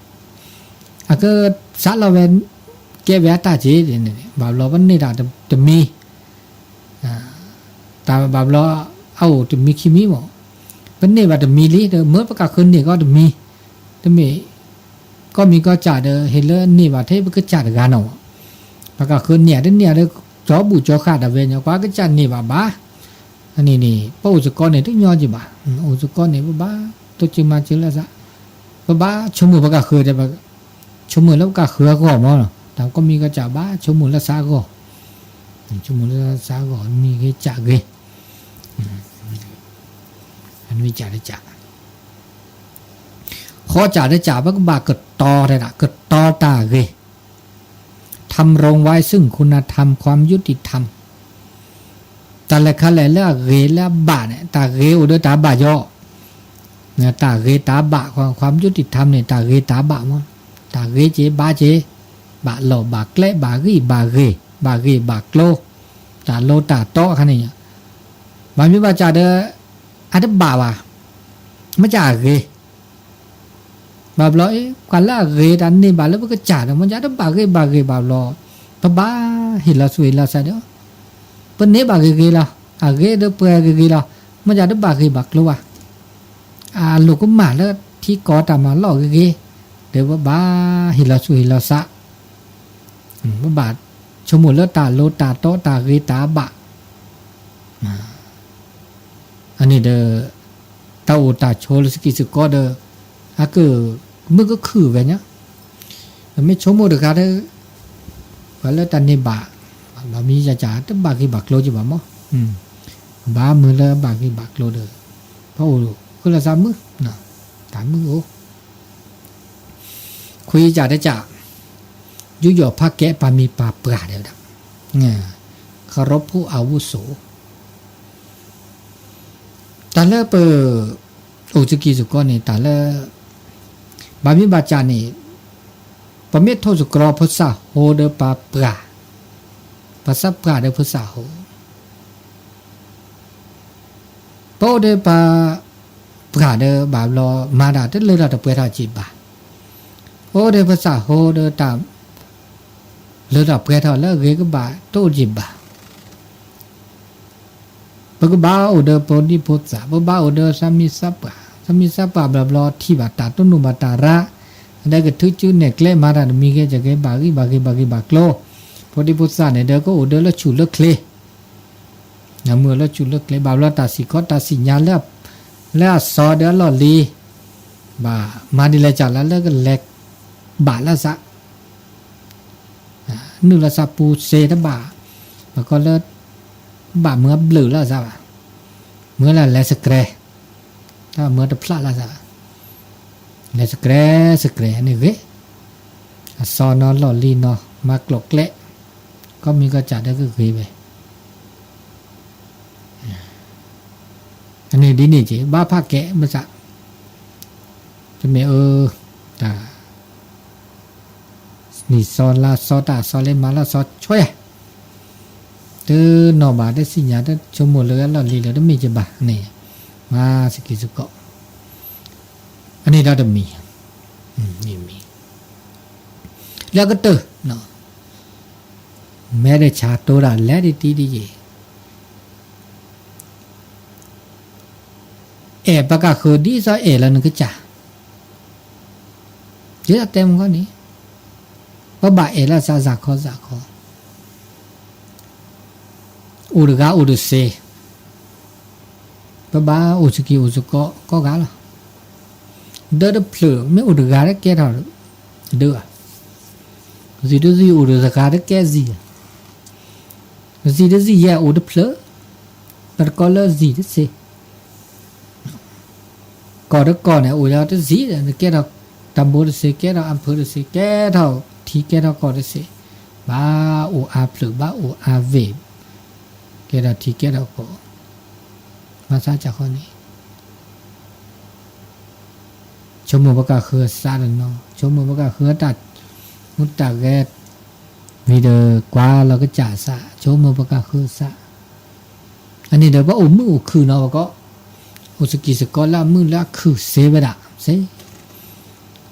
အကသးလီၤဝဲ ကဲဝဲအတၢ်က့ၤ, ဘၣ်ဘျီပန့ၢ်တၢ်တမံၤ တၢ်ဘၣ်ဘျီ အအိၣ်တမံၤခံမံၤမး, ပန့ၢ်ဘၣ်တမံၤလံ ဒီးမ့ၢ်ပကဃုန့ၢ်ကီးတမံၤ, တမ့ၢ် ကိးမံၤကိးစၢ်ဒီး ဟ့ၣ်လၢန့ၢ်ဘၣ်ထဲပကစၢ်တဂၤနီၤ, ပကဃုန့ၢ်တန့ၢ်ဒီး ကၠီဘူၣ်ကၠီဃာ်တၢ်ဝဲညီ ပှၤကစၢ်န့ၢ်ဘၣ်ဘၣ်, အန့ၣ်န့ၣ် ပအိၣ်စ့ၢ်ကီးန့ၣ် တညီက့ၤဘၣ်, အိၣ်စ့ၢ်ကီးန့ၣ် ပဘၣ်တိစၢၤမၤစၢၤလၢသး, ပဘၣ်ဆိကမိၣ်ပကဃုဒီး ဆိကမိၣ်လၢပကဃုအဂီၢ်မး, တၢ်ကိးမံၤကိးစၢ်ဘၣ်ဆိကမိၣ်လၢသးအဂီၢ်, ဆိကမိၣ်လၢသးအဂီၢ် နွံဂ့ၤစၢ်ဂ့ၤ, နွံစၢ်တစၢ်, ဃိးစၢ်တစၢ် ပကဘၣ်ကတီၤတဲဒၣ် ကတီၤတၢ်ဂ့ၤ, ทำรงไว้ซึ่งคุณธรรม ความยุติธรรม တၢ်လဲၤခါလဲၣ်လၢအဂ့ၤလၢအဘၣ်န့ၣ် တၢ်ဂ့ၤအိၣ်ဒီးတၢ်ဘၣ်ယီၤ, တၢ်ဂ့ၤတၢ်ဘၣ် ความยุติธรรม န့ၣ် တၢ်ဂ့ၤတၢ်ဘၣ်မး, တၢ်ဂ့ၤက့ၤဘၣ်က့ၤ, ဘၣ်လီၢ်ဘၣ်ကျဲ ဘၣ်ဂံၢ်ဘၣ်ဂ့ၤ ဘၣ်ဂ့ၤဘၣ်ကျိၤ, တၢ်လိၤတၢ်တီအခါန့ၣ်, ဘၣ်မ့ၢ်ဘၣ်စၢ်ဒီး အတဘၣ်ဘၣ်, မ့ၢ်စၢ်အဂ့ၤ ဘၣ်ဘျီအံၤ ပှၤလၢအဂ့ၤတၢ်န့ၢ်ဘၣ်လၢပကစၢ်ဒီး မ့ၢ်ယတဘၣ်ဂ့ၤဘၣ်ဂ့ၤဘၣ်ဘျီ, ပဘၣ်ဟ့ၣ်လီၤသူၣ်ဟ့ၣ်လီၤသးဒီး, ပန့ၢ်ဘၣ်ဂ့ၤဂ့ၤလီၤ, အဂ့ၤဒီးပှဲၤဂ့ၤဂ့ၤလီၤ, မ့ၢ်ယတဘၣ်ဂ့ၤဘၣ်ကျိၤဘၣ်, အလိၣ်ကမၣ်လၢထံကီၢ်တၢ်မၤလီၢ်ဂ့ၤဂ့ၤ, ဒီးပဘၣ်ဟ့ၣ်လီၤသူၣ်ဟ့ၣ်လီၤသး, ပဘၣ်ဆိကမိၣ်လၢတၢ်လိၤတၢ်တီတၢ်ဂ့ၤတၢ်ဘၣ် အန့ၣ်ဒီး တၢ်အိၣ်တၢ်ဆိးလၢစကံၢ်စကီဒီး အကမုာ်ကခုၣ်ဝဲညါ, ပမ့ၢ်ဆိကမိၣ်တဂၤဒီး ပှၤလၢတၢ်န့ၢ်ဘၣ် ဘၣ်မံၤယၤကၢ် တဘၣ်ဂ့ၤဘၣ်ကျိၤက့ၤဘၣ်မး, ဘၣ်မုာ်လၢဘၣ်ဂ့ၤဘၣ်ကျိၤဒီး ပအိၣ်ဃုလၢသးမုာ်, တၢ်မုာ်အိၣ် ခွံစၢ်တစၢ် ယူးယီၣ်ဖးကဲပာ်မံၤပာ်ပှၢ်ဒဲးဝဲဒၣ် เคารพผู้อาวุโส တၢ်လၢပ အိၣ်စကံၢ်စကီန့ၣ် တၢ်လၢ ဘၣ်မံၤဘၣ်စၢ်န့ၣ် ပမ့ၢ်ထိၣ်သတြီၤဖိသၣ်ဟိဒီးပှၤပှၢ်, ပသးပှၢ်ဒီးဖိသၣ်ဟိ ပအိၣ်ဒီးပှၤပှၢ်ဒီးဘၣ်ဘျီ မၤတၢ်တလၢထီၣ်တပှဲၤထီၣ်က့ၤဘၣ်. အိၣ်ဒီးဖိသၣ်ဟိဒီးတၢ်လၢထီၣ်ပှဲၤထီၣ်လၢအဂ့ၤကဘၣ်တအိၣ်က့ၤဘၣ်. ပကဘၣ်အိၣ်ဒီးဖိဒံဖိသၣ်, ပဘၣ်အိၣ်ဒီးသးမံသးပှၢ်, သးမံသးပှၢ်ဘျီဘျီထံၣ်ဘၣ်တၢ်တိၢ်နီၣ်ဘၣ်တၢ်ရၤ, အဒဲကထုကၠူနဲၣ်ကျဲမၤတၢ်တမံၤဂ့ၤ ကက့ၤဘၣ်ဂံၢ်ဘၣ်ဂ့ၤဘၣ်ဂ့ၤဘၣ်ကျိၤ, ဖိဒံဖိသၣ်န့ၣ်ဒီးကအိၣ်ဒီးလၢဆူၣ်လၢချ့, မုၢ်လၢဆူၣ်လၢချ့ ဘၣ်ဘျီတၢ်စံၣ်ခီတၢ်စံၣ်ညါ လၢအစီၤဒီးအလီၢ်လံၤ, ဘၣ်မၤဒ်လဲၣ်ကၢ်လၢလၢကလဲၤဘၣ်လၢသး နုာ်လီၤသးပူၤစ့တဘၣ်, ပကီလၢ ဘၣ်မၢဘျုးလၢသးဘၣ်, မၢလၢလဲၤစကြဲ, တၢ်မၢတဖျးလၢသး, လဲၤစကြဲစကြဲန့ၣ်ဂ့ၤ, အစီၤနီၤလီၢ်လံၤနီၤ မၤကျိၤကျဲ, ကီၢ်မံကီၢ်စၢ်ဒီးကဂ့ၤဝဲ, အန့ၣ်ဒ်န့ၣ်က့ၤ ဘၣ်ဖးကဲဘၣ်ဆၣ်, တမ့ၢ်အၢ, တၢ် နံၣ်စီလါစီတၢ်စီလၢမၤလၢစီဆွဲ, တနီၣ်ဘၣ်တသ့ၣ်ညါ တဆိကမိၣ်လၢအလီၢ်လံၤလၢတမ့ၢ်ကဘၣ်န့ၣ်, မၤစကံၤစကီး, အန့ၣ်ဒီးတမံၤ, မံၤ, လၢကတၢၢ်, မဲရဆၢတိၤတၢ်လဲၤဒ်တံၤဒ်ယံၤ အဲၣ်ပကဃုာ်ဒ်သိးအဲၣ်လၢနကစၢ်, ဒ်သိးတဲမုၢ်ခီန့ၣ်, ပဘၣ်အဲၣ်လၢသးစ့ၢ်ကီးစ့ၢ်ကီး, အိၣ်တဂၤအိၣ်တစ့, ပဘၣ်အိၣ်စကံၤအိၣ်စကီးကိးဂၤလီၤ, ဒၢတဖျၢၣ်မ့ၢ်အိၣ်တဂၤတကဲထီၣ်, ဒၢ, စံၣ်တစံၣ်အိၣ်တဂၤတကဲစံၣ်, စံၣ်တစံၣ်ယဲၢ်အိၣ်တဖျၢၣ်, ပတကိးလၢစံၣ်တစ့ ကီၢ်တကီၢ်န့ၣ် အိၣ်ဒီးတစံၣ်ဒီး နကဲထီၣ်တၢ်ဘိတစ့, ကဲထီၣ်အဖၢတစ့, ကဲထီၣ်ထံကဲထီၣ်ကီၢ်တစ့, ဘၣ်အိၣ်အါဖျၢၣ် ဘၣ်အိၣ်အါဝ့ၢ်, ကဲထီၣ်ထံကဲထီၣ်ကီၢ်, မၤသးစ့ၢ်ကီးန့ၣ် ဆိကမိၣ်ပကဃုအသးတနီၤ, ဆိကမိၣ်ပကဃုတၢ်, မူတၢ်ဂဲၤ, ဝံၤဒီးကွၢ်လီၤကစၢ်အသး, ဆိကမိၣ်ပကဃုအသး, အန့ၣ်ဒီးပအိၣ်မုာ်အိၣ်ခုၣ်နီၤ ပကီး, အိၣ်စကံၤစကီးလၢအမုာ်လၢအခုၣ်စ့ဝဲဒၣ်စ့,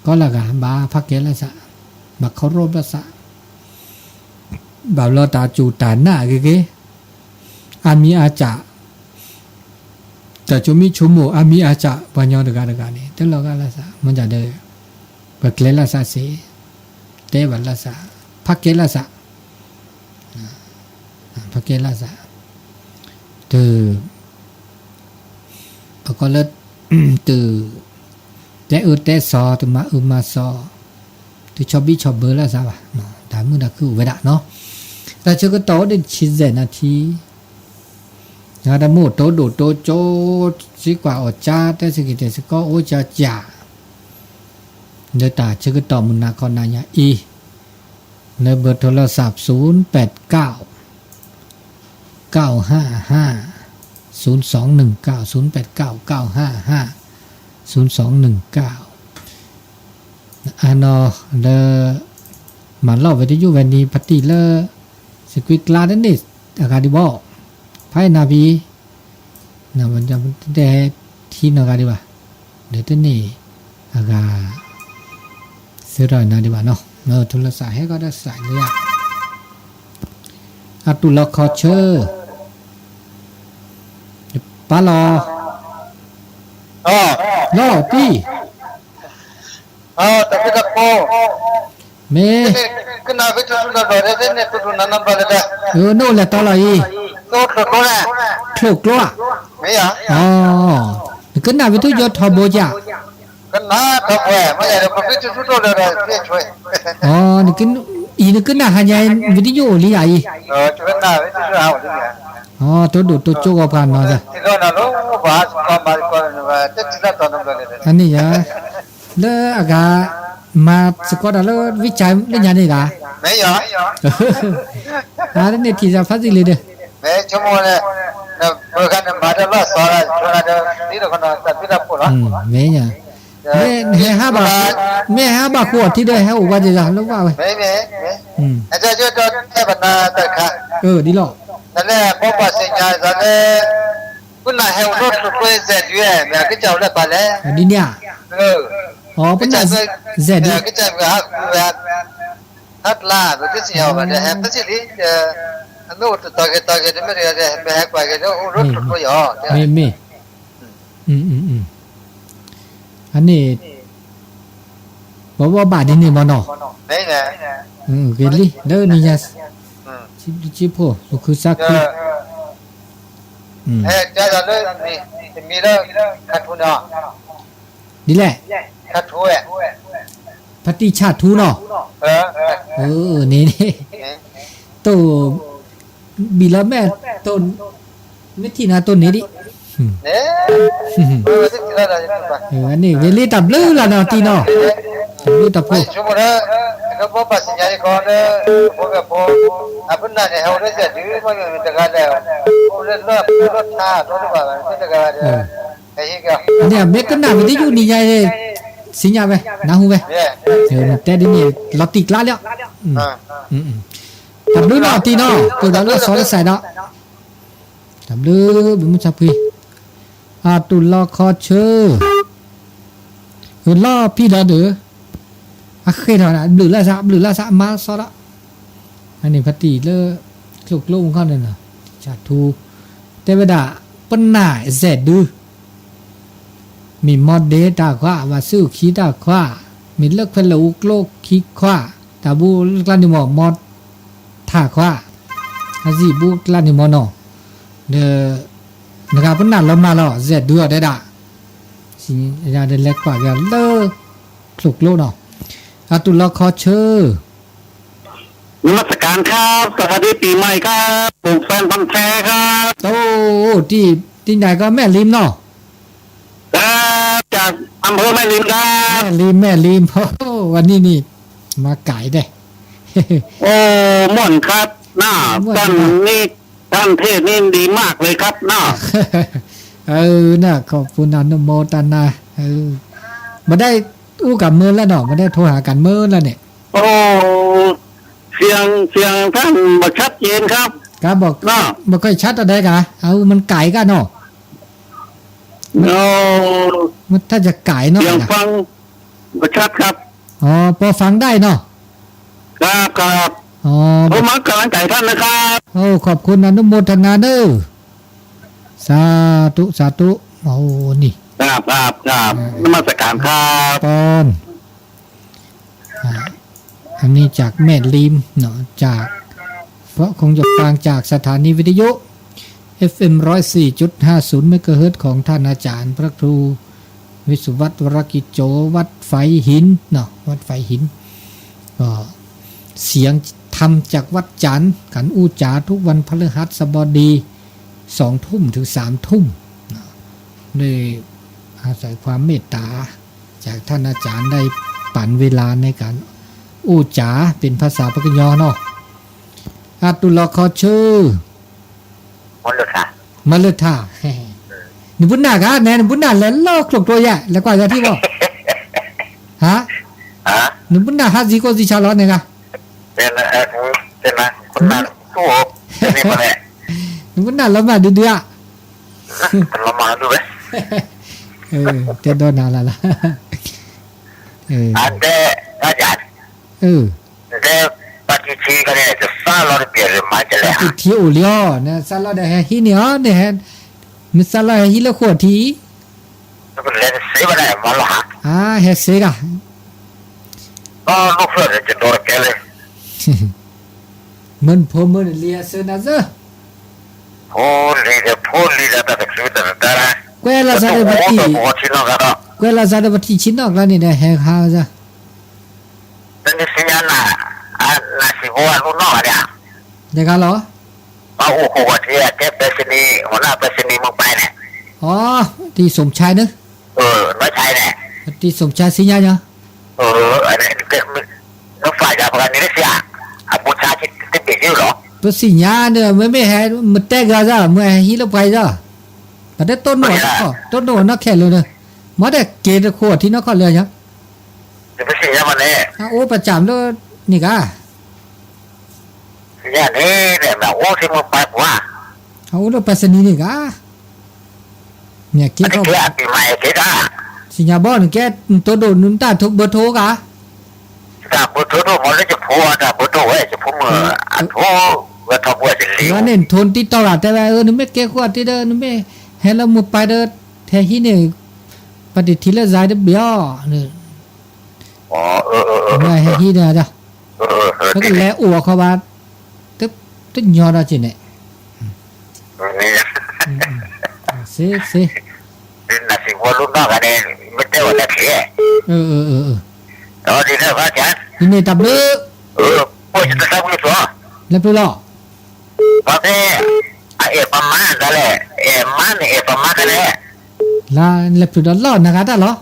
ကိးလၢဂၤ ဘၣ်ဖးကဲလၢသး, ဘၣ်ခီရီၣ်ဘၣ်သး, ဘၣ်ဘျီတၢ်စူၢ်တၢ်နာ်အဂ့ၤဂ့ၤ, အါမံၤအါစၢ် တၢ်ဆိမိၣ်ဆိကမိၣ်အါမံၤအါစၢ် ပှၤကညီတဂၤတဂၤန့ၣ် တလီၤဂာ်လၢသး မ့ၢ်ဒ်ဒီး ပကျဲလၢသးစ့ၢ်, တဲဘၣ်လၢသး, ဖးကဲလၢသး, ဖးကဲလၢသး, တုၤ ပကီးလၢ တုၤ တဲအၢတဲသီ တမၤအၢမၤသီ, တဆီဘံၣ်ဆီဘၢလၢသးဘၣ်, တၢ်မုာ်တၢ်ခုၣ်အိၣ်ဝဲဒၣ်နီၤ, တၢ်ဆၢကတီၢ်အိၣ်ဒံးတဆံယဲၢ်နၣ်ထံ ယတမိၢ်တိဒိၣ်တိကၠိ စံကွၢ်အီၣ်ကၠါ တဲသက့ၤတဲသကိးအိၣ်ကၠါကၠါ, လၢတၢ်ဆၢကတီၢ်မုၢ်နၤခီနၤညါအံၤ, လၢဘၢၣ်ထိလီၤသး ศูนย์แปดเก้า เก้าห้าห้า ศูนย์สองหนึ่งเก้า ศูนย์แปดเก้า เก้าห้าห้า ศูนย์สองหนึ่งเก้า အနီၤလၢ မၤလီၢ်ဝဲတယုၢ်ဝဲန့ၣ် ဖါတံၢ်လၢ စကွံကျါတန့ၢ်အဂၤဒံးဘၣ်, ဖးအံၤနၤဖံ, တဲထံနီၤဂၤဒံးဘၣ်, ဒီးတန့ၢ်အဂၤ သၢထီၣ်နၤဒံးဘၣ်နီၤ, ထူလၢစးဟဲကီးဒီးစးလၢ အတူၢ်လီၤခီဆၢ, ပၢ်လီၤ, လီၤတံၢ်, မ့ၢ်, နအိၣ်လဲၤတီလီၤအံၤ, ချိၣ်ကျိဧါ, နကနၣ်ဝံထူယိထီဘိကၠါ, အံၤနကနၣ်ဝံထူယိထီဘိကၠါ, အီၤ နကနၣ်အံၤနကနၣ်ဟါညါဝံထူယိအိၣ်လံဧါအံၤ, အီၤ တိဒိၣ်တိကၠိဂီၤပှၤနီၤ, အန့ၣ်ယါ, လၢအဂၤ မၤသကိးတၢ်လၢဝံကၠါလၢညါန့ၣ်ဂၤ, အါတန့ၢ်ထံၣ်သးဖးသံလံဒီး, မ့ၢ်ညါ, မ့ၢ်ဟဲဟးဘၣ်, မ့ၢ်ဟဲဟးဘၣ်ဃိအီၤထံဒီး ဟဲအိၣ်ဝဲဒၣ်လၢဝဲဝဲ, ဒ်လီၤ, ဒ်န့ၣ်ဧါ, အီၤပနၢ်, ဟဲကစၢ်မုၢ်ဟါဃုဝဲ, ဟါကျါ ပတသ့ၣ်ညါဘၣ်ဒီး ဟဲဖဲသ့ၣ်လံ, အမ့ၢ်အိၣ်တတီၤဂ့ၤတီၤဂ့ၤ တမ့ၢ်တဂၤဒီး မ့ၢ်ဟဲကွၢ်က့ၤဒီး အိၣ်လၢထီၣ်ကျိယီၤ, မ့ၢ်မ့ၢ်, အန့ၣ် ပဘၣ်ဘၣ်ဒ်န့ၣ်မ့ၢ်နီၤ, ဂ့ၤလံ လၢနံၤညါ ဆံဖိ ပခုစါခု တမံၤလၢ ခါထူန့ၣ်, ဒ်လဲၣ်, ဖါတံၢ်ဆၣ်ထူနီၤ, န့ၣ် တိၢ် ဘံၣ်လီၤမဲာ်တိၢ်, မ့ၢ်ထံၣ်နၤတိၢ်န့ၣ်ဒံး, န့ၣ်ဂ့ၤလံ တၢ်ဘျုးလီၤနီၤ တံၤနီၤ, တၢ်ဘျုးတၢ်ဖှိၣ်, န့ၣ်မ့ၢ်ကနၣ်ဝံၤဒ်ယုၢ်နံၤညါ သ့ၣ်ညါဝဲ နၢ်ဟူဝဲ, တဲဒ်န့ၣ် လီၤတံၢ်ကျါလီၤ, တၢ်ဘျုးနီၤ တံၤနီၤ ပှဲၤဒီးလၢစီၤတစဲးဒီး တၢ်ဘျုး ဘုမုၢ်ဆါဖှံ, အတူၢ်လီၤခီဆၢ, လီၤဖံဒီးဒီး, အဃ့ထီၣ်ဒၣ် ဘျုးလၢ်စး ဘျုးလၢ်စး အမါစီဒီး, အန့ၣ်ဖါတံၢ်လၢ ချိၣ်ကျိမူခီန့ၣ်နီၤ, ဆၣ်ထူ, တဲဝဲဒၣ် ပနၢ်စဲးဒု မ့ၢ်မီဒ့တၢ်ခွါ ဘၣ်ဆူၣ်ခံတၢ်ခွါ, မ့ၢ်လၢခွဲးလၢာ်အူကျိခံခွါ, တၢ်ဘူၣ်လၢကျါန့ၣ်မ့ၢ် မီထၣ်ခွါ, အစံၣ်ဘူၣ်ကျါန့ၣ်မ့ၢ်နီၤ, ဒီး နဂၤပနၢ်လီၤမၢ်လီၤ စဲးဒုအီၤတဲဒၣ်, ယၤဒီးလဲၤကွၢ်က့ၤလၢ ချိၣ်ကျိနီၤ, အတူၢ်လီၤခီဆၢ นมัสการครับ สวัสดีปีใหม่ครับ ผมแฟนพันธุ์แท้ครับ โอ้ ที่ ที่ไหนก็แม่ริมเนาะ ครับ จากอำเภอแม่ริมครับ แม่ริม แม่ริม โอ้ วันนี้นี่ มาไกลเด้ โอ้ ม่วนครับ หน้า ม่วนครับ ท่านนี่ ท่านเทศน์นี่ดีมากเลยครับ เนาะ เออ น่ะ ขอบคุณอนุโมทนา เออ บ่ได้อู้กับเมินแล้วเนาะ บ่ได้โทรหากันเมินแล้วเนี่ย โอ้ เสียง เสียงท่านบ่ชัดเจนครับ ครับ บอก เนาะ บ่ค่อยชัดเท่าใดกะ เอา มันไกลกะเนาะ โอ้ มันถ้าจะไกลเนาะ เสียงฟังบ่ชัดครับ อ๋อ พอฟังได้เนาะ ครับ ครับ อ๋อ ผมให้กำลังใจท่านนะครับ โอ้ ขอบคุณอนุโมทนาเด้อ สาธุ สาธุ โอ้ นี่ ครับ ครับ ครับ อ่า นมัสการครับ ปอน อ่า อันนี้จากแม่ริมเนาะ จาก เพราะคงจะฟังจากสถานีวิทยุ เอฟเอ็ม ร้อยสี่จุดห้าศูนย์ เมกะเฮิรตซ์ ของท่านอาจารย์พระครูวิสุวัฒน์ วรกิจโจ วัดฝายหินเนาะ วัดฝายหิน ก็เสียงธรรมจากวัดจันทร์ การอู้จ๋าทุกวันพฤหัสบดี สองทุ่มถึงสามทุ่มเนาะ ด้วยอาศัยความเมตตา จากท่านอาจารย์ได้ปันเวลาในการอู้จ๋าเป็นภาษาปากกยอเนาะ အတူၢ်လီၤခီဆၢ မၤလၢထၣ် မၤလၢထၣ် နပုၢ်နၢ်ဂၤ နဲ နပုၢ်နၢ်လဲၤလီၤချိၣ်ကျိယဲၢ် လဲၤကွၢ်ဂၤထံၣ်ဘၣ် ဟါ နပုၢ်နၢ်ဟးစံၣ်ကိၢ်စံၣ်ဆါလီၤန့ၣ်ဂၤ နပုၢ်နၢ်လီၤမၢ်ဒုဒုဧါ တဲဒီးနၤလၢ်လၢ် ပၣ်တံၣ်ထံအိၣ်လံအီၤ နစးလီၤဒီးဟဲဟံးန့ၢ်အီၤ နဟဲ နစးလီၤဟဲဟံးလၢဃိထံ အါ ဟဲစ့ဂၤ မၢနဖိမၢနလံၤအစၢနၤစၢ ကွဲးလီၤစးဒီးပထံၣ် ကွဲးလီၤစးဒီးပထံၣ်ဆံနီၣ်ကျါန့ၣ်ဒီး ဟဲဟးစၢ တနံၤစံညါနၤ နၤစံးဘိအလူနီၢ်ဂၤဒၣ် တဂၤလီၤ ပအိၣ်ဃိးဂီၤထံ အကဲပဲစနံ หัวหน้าไปรษณีย์เมืองปายန့ၣ် အီ တံၤစိၣ်ဆါန့ၣ် နီၢ်ဆါန့ၣ် တံၤစိၣ်ဆါစံညါညီ နဖးယၤပှၤန့ၣ်စံး အဘူးဆါတဘ့ၣ်ယုၢ်လီၤ ပစံးညါန့ၣ် မ့မ့ၢ်ဟဲ မတဲဂၤစၢ် မ့ၢ်ဟဲဟံးလၢပှၤစၢ် ပတဲတိၢ်နီၣ် တိၢ်နီၣ်နီၢ်ခဲလၢာ်န့ၣ် မ့ၢ်တဲက့ၤတခိၣ်ထံနီၢ်ခီၣ်လၢာ်ညီ နပစံးညါမ့ၢ်န့ၣ် အအိၣ်ပှၤကၠၢ်လၢန့ၣ်ဂၤ စံးညါန့ၣ် မ့ၢ်အိၣ်ထံမိၢ်ပှၢ်ပှၢ် အအိၣ်လၢပဲစနံန့ၣ်ဂၤ မ့ၢ်က့ၤထီၣ်ဘၣ် စံးညါဘီနကဲ နတိၢ်ဒိၣ်နတၢ်ဘၢထိဂၤ တၢ်ဘၢထိဒိၣ်မ့ၢ်လၢယဖိအတၢ်ဘၢထိဝဲ ယဖိမုၣ်အထိ ဝဲထီဘိတလံ ဝဲန့ၣ် ထိနတံၢ်တီဂၤတဲဝဲ အၢ နမ့ၢ်ကဲဃုာ်အီၤတ့ၢ်ဒီး နမ့ၢ်ဟဲလၢမိၢ်ပၢ်ဒီး ဟဲဟံးန့ၣ် ပှၤတထံၣ်လၢ စါတဘ့ၣ်အီၤ, ဟဲဟံးဒီး ပကလဲၤအိၣ်အခီဘၣ် တညီဒီးက့ၤန့ၣ် စ့စ့ နစံးဝဲလူနီၢ်ဂၤန့ၣ် မ့ၢ်တဲဝဲလၢခံ ဒ်န့ၣ်တၢ်ဘျုး လဲၤဖျုးလီၤ ပှၤတဲ အအဲၣ်ပှၤမါဒ်လဲၣ်, အဲၣ်မါန့ၣ်အဲၣ်ပှၤမါဒ်လဲၣ်, လၢလဲၤဖျုးဒီးလီၢ်နဂၤတၢ်လီၤ,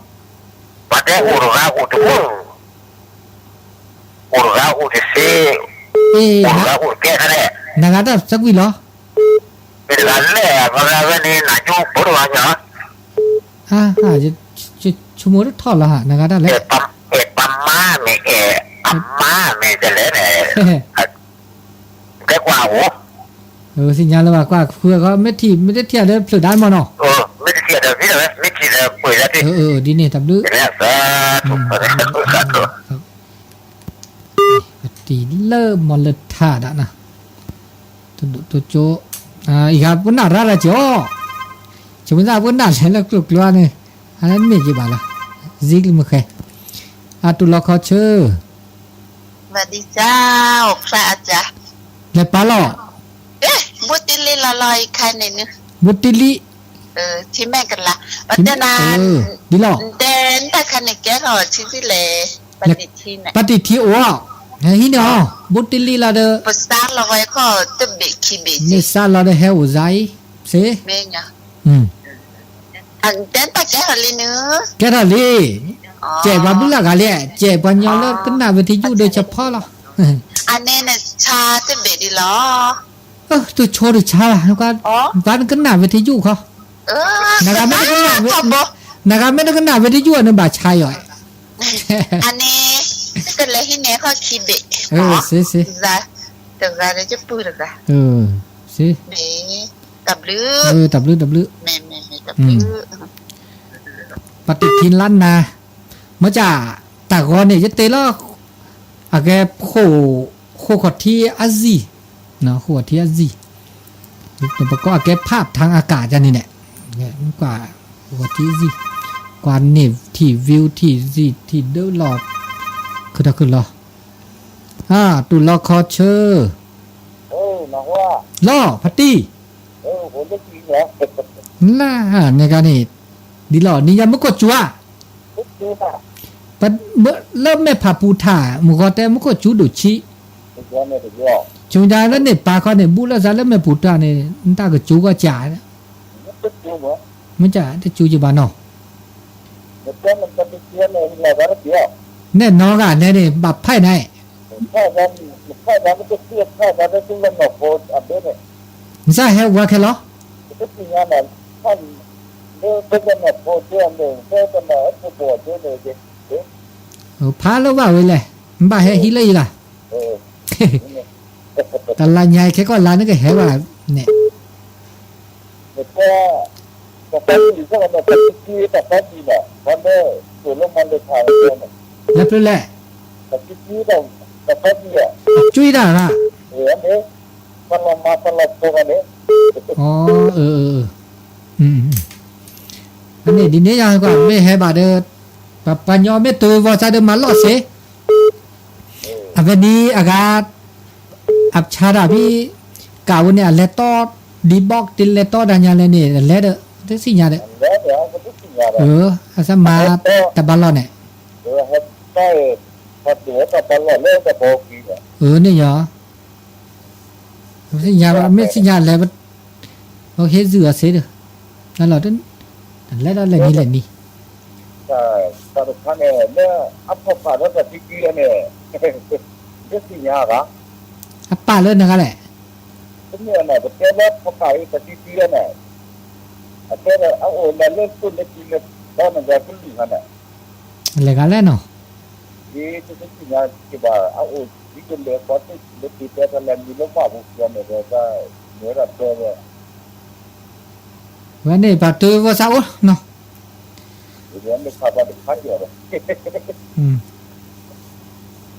ပှၤတဲအိၣ်တဂၤအိၣ်တမူ, အိၣ်တဂၤအိၣ်တသ့, အိၣ်တဂၤအိၣ်တကဲဒ်လဲၣ်, နဂၤတၢ်သကွံာ်လီၤ, မ့ၢ်တဂၤလဲၣ် ပှၤဂၤဝဲန့ၣ် နၢ်ကၠိဖိတဂၤညီ ဆိကမိၣ်တထီၣ်လီၤ နဂၤတၢ်လဲၣ်, အဲၣ်ပှၤမါမ့ၢ်အဲၣ်အမါမ့ၢ်ဒ်လဲၣ်န့ၣ် ကဲကွၢ်အိၣ်, သ့ၣ်ညါလၢၤဘၣ် ကွၢ်ဃုအဂီၢ် မ့ၢ်ထံၣ် မ့ၢ်တထံၣ်ဒီးဖျုးဒၣ်မ့ၢ်နီၤ, မ့ၢ်တထံၣ်ဒီးဖျုးဒၣ်, မ့ၢ်ထံၣ်ဒီးပှ့ၤဒၣ်, ဒ်န့ၣ်တၢ်ဘျုး, ပတံၤလၢမီၢ်လၢထးဒၣ်နၤ, တဒိၣ်တိကၠိ, အံၤဂၤပနၢ်ရၣ်ဒၣ်ကီ, ဆိမိၣ်သးပနၢ်လဲၤလၢကျိၤကျိၤန့ၣ်, အမ့ၢ်က့ၤဘၣ်လီၤ, စံးကလံၤမုၢ်ဃဲ, အတူၢ်လီၤခီဆၢ လဲၤပာ်လီၤ, ဘိတလံလီၤလီၤ, ဘိတလံ, ဒ်လီၤ, ပတံၤထံအိၣ်, ဟဲဟံးန့ၢ်အီၤ, ဘိတလံလီၤဒီး, မ့ၢ်စါလီၤဒီးဟဲအိၣ်စါအံၤ, စ့ ကဲထီၣ်လံ, ကဲပှၤဘုလၢဂၤလဲၣ်, ကဲပှၤညီလၢကနၣ်ဝဲထံယုၢ်ဒီးဆၢဖီလီၤ, တဆိတဆါဘၣ်, ဘၣ်နကနၣ်ဝဲထံယုၢ်ခီ, နဂၤမ့ၢ်တကနၣ်ဝဲထံယုၢ်န့ၣ်ဘၣ်ဆါအီၤ, အန့ၣ်, ကလဲၤဟံးန့ၢ်ခီခံဘ့ၣ်, စ့စ့, တဂၤဒီးပုၢ်တဂၤ, စ့, တၢ်ဘျုး, တၢ်ဘျုးတၢ်ဘျုး, ပှၤတထံၣ်လၢနၤ, မ့ၢ်ကၢ်, တၢ်ဂီၤန့ၣ် ယတဲလီၤ, အကဲ, ဃိၣ်ခီၣ်ထံးအစံၣ်, ဃိၣ်ခီၣ်ထံးအစံၣ်, ပကိးအကဲဖးထၢၣ်အကၣ်န့ၣ်န့ၣ်, ကွၢ်, ဃိၣ်ခီၣ်ထံးအစံၣ်, ကွၢ်န့ၣ်ထံၣ် view ထံၣ်စံၣ်ထံၣ်ဒၢလီၤ, ခုၣ်ထီၣ်ခုၣ်လီၤ, တူၢ်လီၤခီဆၢ လီၤ ဖါတံၢ်, နၤန့ၣ်ဂၤန့ၣ်, ဒ်လီၤ နံၤညါမူခိၣ်စူၤဧါ, လၢမဲာ်ဖးပူၤထၣ် မုၢ်ဂီၤတဲမူခိၣ်စူၤဒိၣ်ဆံး, ဆိကမိၣ်လၢန့ၣ်ပာ်ခီန့ၣ် ဘူးလၢသးလၢမဲာ်ပူၤထၣ်န့ၣ် နတၢ်ကစူၤဂီၢ်ကၢ်, မ့ၢ်ကၢ်တစူၤယဘၣ်နီၤ နဲၣ်နီၤဂၤနဲန့ၣ် ဘၣ်ဖးနၤ, နစၢ်ဟဲဝါခဲလီၤ, ဖးလၢဘၣ်ဝဲလဲၣ်, နဘၣ်ဟဲဟံးလၢယၤလီၤ, တလါညါအံၤခဲကီၢ်လါနကဟဲဘၣ်န့ၣ် လၢပျၢၤလဲၣ်, ကွၢ်တံၢ်တၢ်, အ, အန့ၣ်ဒ်န့ၣ်ယၤကွၢ် မ့ၢ်ဟဲဘၣ်ဒီး, ပှၤပှၤညီမ့ၢ်တုၤဝီၤစါဒီးမၤလီၢ်စ့, အဝဲန့ၣ်အဂၤ, အဖျါဒၣ်ဖံ, ကးဝဲန့ၣ် အလဲၤတီ, ဒံဘီက့ၤလဲၤတီဒၣ်ညါလဲၣ်န့ၣ် လဲၤဒီး တသ့ၣ်ညါဒီး, အသးမၤတဘၣ်လီၢ်န့ၣ် န့ၣ်ယၤ, မ့ၢ်သ့ၣ်ညါလဲၣ်, ဟ့ၣ်စုအီၤစ့ဒီး, လီၤ, လဲၤဒီးလဲၤနံၤလဲၤနံၤ, န့ၣ်, အပာ်လၢနဂၤလဲၣ်, တမ့ၢ်ပတဲလၢပကးအံၤပတံၤတံၤန့ၣ်, အတဲဒီးအအိၣ်လၢလၢသူၣ်လၢကံလၢဒီနဂၤကလုာ်ဟါန့ၣ်, လဲၤဂၤလဲၣ်နီၤ ယတသ့ၣ်ညါက့ၤဘၣ် အအိၣ်ဒ်ကလဲၤဃီသ့ၣ်လၢက့ၤတဲတၢ်လဲၤမံၤလၢဘၣ်ပူၤကီန့ၣ်ဒီး မ့ၢ်ဝဲဒၣ်တဲဝဲ, ဝဲန့ၣ်ပှၤတုၤဝီၤစၢ်အိၣ်နီၤ, မ့ၢ်ခါဘၣ်တခါကီဒီး,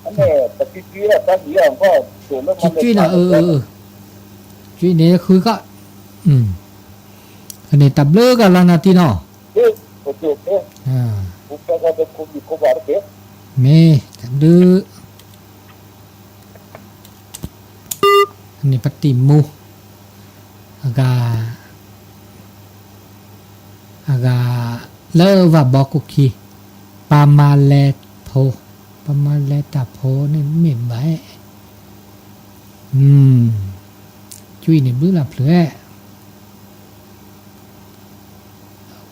အန့ၣ် ပတံၤတံၤတၢ်လံၤအဂီၢ် တိၤလၢမၤလၢၤဖးန့ၣ်, ကၠူအံၤန့ၣ်ဃုကီၢ်, အန့ၣ်တၢ်ဘျုးကီၢ်လီၤနၤတံၢ်နီၤ, မ့ၢ်တၢ်ဘျုး, အန့ၣ်ပတံၢ်မူ, အဂၤ, အဂၤ, လၢဝၤဘီကူၣ်ခံ, ပၢ်မၤလဲၤဖိ, ပၢ်မၤလဲၤတၢ်ဖိန့ၣ်မ့ၢ်ဘၣ်, ကၠူအံၤန့ၣ်ဘျုးလၢဖျၢၣ်,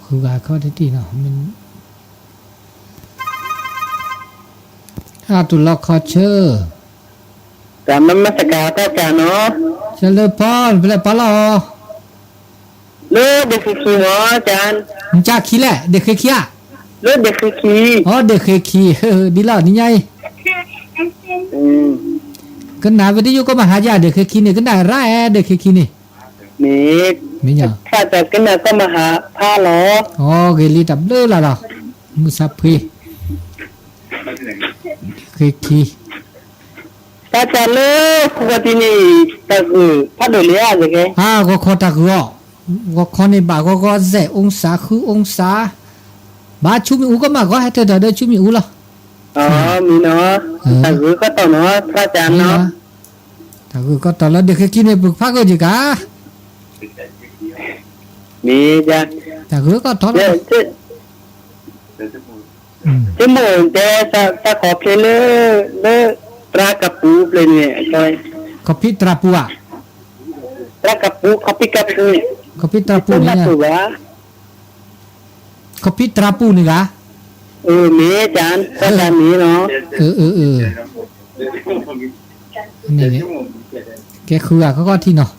ဃုဂၤခီတထံၣ်နီၤ, အတူၢ်လီၤခီဆၢ, တၢ်မၤမၤစကားတၢ်ကနီၤ, ကၢ်လၢပီၢ် နဖဲလဲၣ်ပီၢ်လီၤ, လၢဒ့ၣ်ဃ့ခံမီၤ, နကၢ်ခံလဲၣ် ဒ့ၣ်ဃ့ခံဧါ, လၢဒ့ၣ်ဃ့ခံ, အိ ဒ့ၣ်ဃ့ခံ, ဒ်လီၤနံၤညါအံၤ, ကနၣ်ဝံသယုၢ်ကီၢ်မဟါယၤ ဒ့ၣ်ဃ့ခံန့ၣ် ကနၣ်ရၣ်အဲ ဒ့ၣ်ဃ့ခံန့ၣ်, မ့ၢ်, မ့ၢ်, ဖးတၢ်ကနၣ်ကီၢ်မဟါဖးလီၤ, အိ ဂ့ၤလံတၢ်ဘျုးလၢ်လီၤ, မုၢ်ဆါဖှ့, ဒ့ၣ်ဃ့ခံ တၢ်တၢ်လၢ ဃုဂီၤတံၢ်န့ၣ် တၢ်ဂုၤဖးဒိၣ်လံဧါ, ဂီၤခီတၢ်ဂုၤအီၤ, ဂီၤခီန့ၣ်ဘၣ်ဂီၤဂီၤ စဲး องศา ဃု องศา, ဘၣ်ဆူမ့ၣ်အူကီၢ်မး ဂီၤဟဲတၢၢ်တၢ်ဒီးဆူမ့ၣ်အူလီၤ, မ့ၢ်နီၤ, တၢ်ဂုၤကီၢ်တီၢ်နီၤ ဖျါကၢ်နီၤ, တၢ်ဂုၤကီၢ်တီၢ်လၢဒ့ၣ်ဃ့ခံန့ၣ် ပကဖးဂၢၢ်က့ၤကါ, မ့ၢ်, တၢ်ဂုၤကီၢ်တီၢ်လီၤ ဆိကမိၣ်တဲ သးခီဖျိလၢ လၢ သရၣ်ကပူၤဖျၢၣ်န့ၣ်, ခီဖံးသရၣ်ပူၤဧါ, သရၣ်ကပူၤ ခီဖံးကပူၤန့ၣ်, ခီဖံးသရၣ်ပူၤန့ၣ်, ခီဖံးသရၣ်ပူၤန့ၣ်ဂၤ, မ့ၢ်, တၢ်မ့ၢ်လီၤ, ကဲဃုဂၤ ခီခီထံၣ်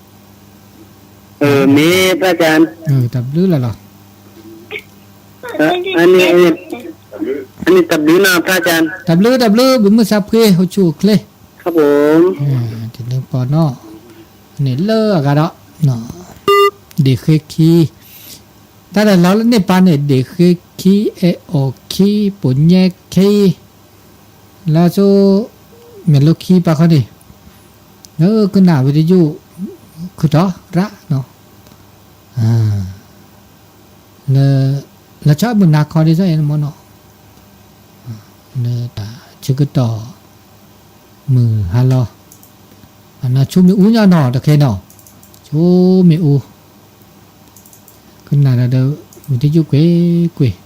နီၤ, မ့ၢ်, တၢ်ဘျုးလီၤလီၤ အန့ၣ်တၢ်ဘျုးနီၤ ဖျါကၢ်, တၢ်ဘျုး တၢ်ဘျုး ဘုးမုၢ်ဆါဖှ့ အိၣ်ဆူၣ်အိၣ်ချ့, တနံၤပီနီၤ, န့ၣ်လၢအဂၤဒီး ဒ့ၣ်ဃ့ခံ, တၢ်တၢ်လီၤလၢန့ၣ်ပၢ်န့ၣ် ဒ့ၣ်ဃ့ခံ အဲၣ်အီၣ်ခံ ပိာ်ညဲခံ လၢစိ မဲာ်လိခံပၢ်ခီန့ၣ်, လၢကနၣ်ဝံသယုၢ် ခုၣ်ထီၣ်ရၣ်နီၤ, လၢဆီမုၢ်နၤခီဒ်သိးအဲၣ်နမီၢ်နီၤ, လၢတၢ်ဆၢကတီၢ် မုၢ်ဟါလီၤ, အနၢ်ဆူမ့ၣ်အူညီနီၤ တခဲနီၤ, ဆူမ့ၣ်အူ, ကနၣ်ဒီး ဝံသယုၢ်ကွ့ၢ်ကွ့ၢ်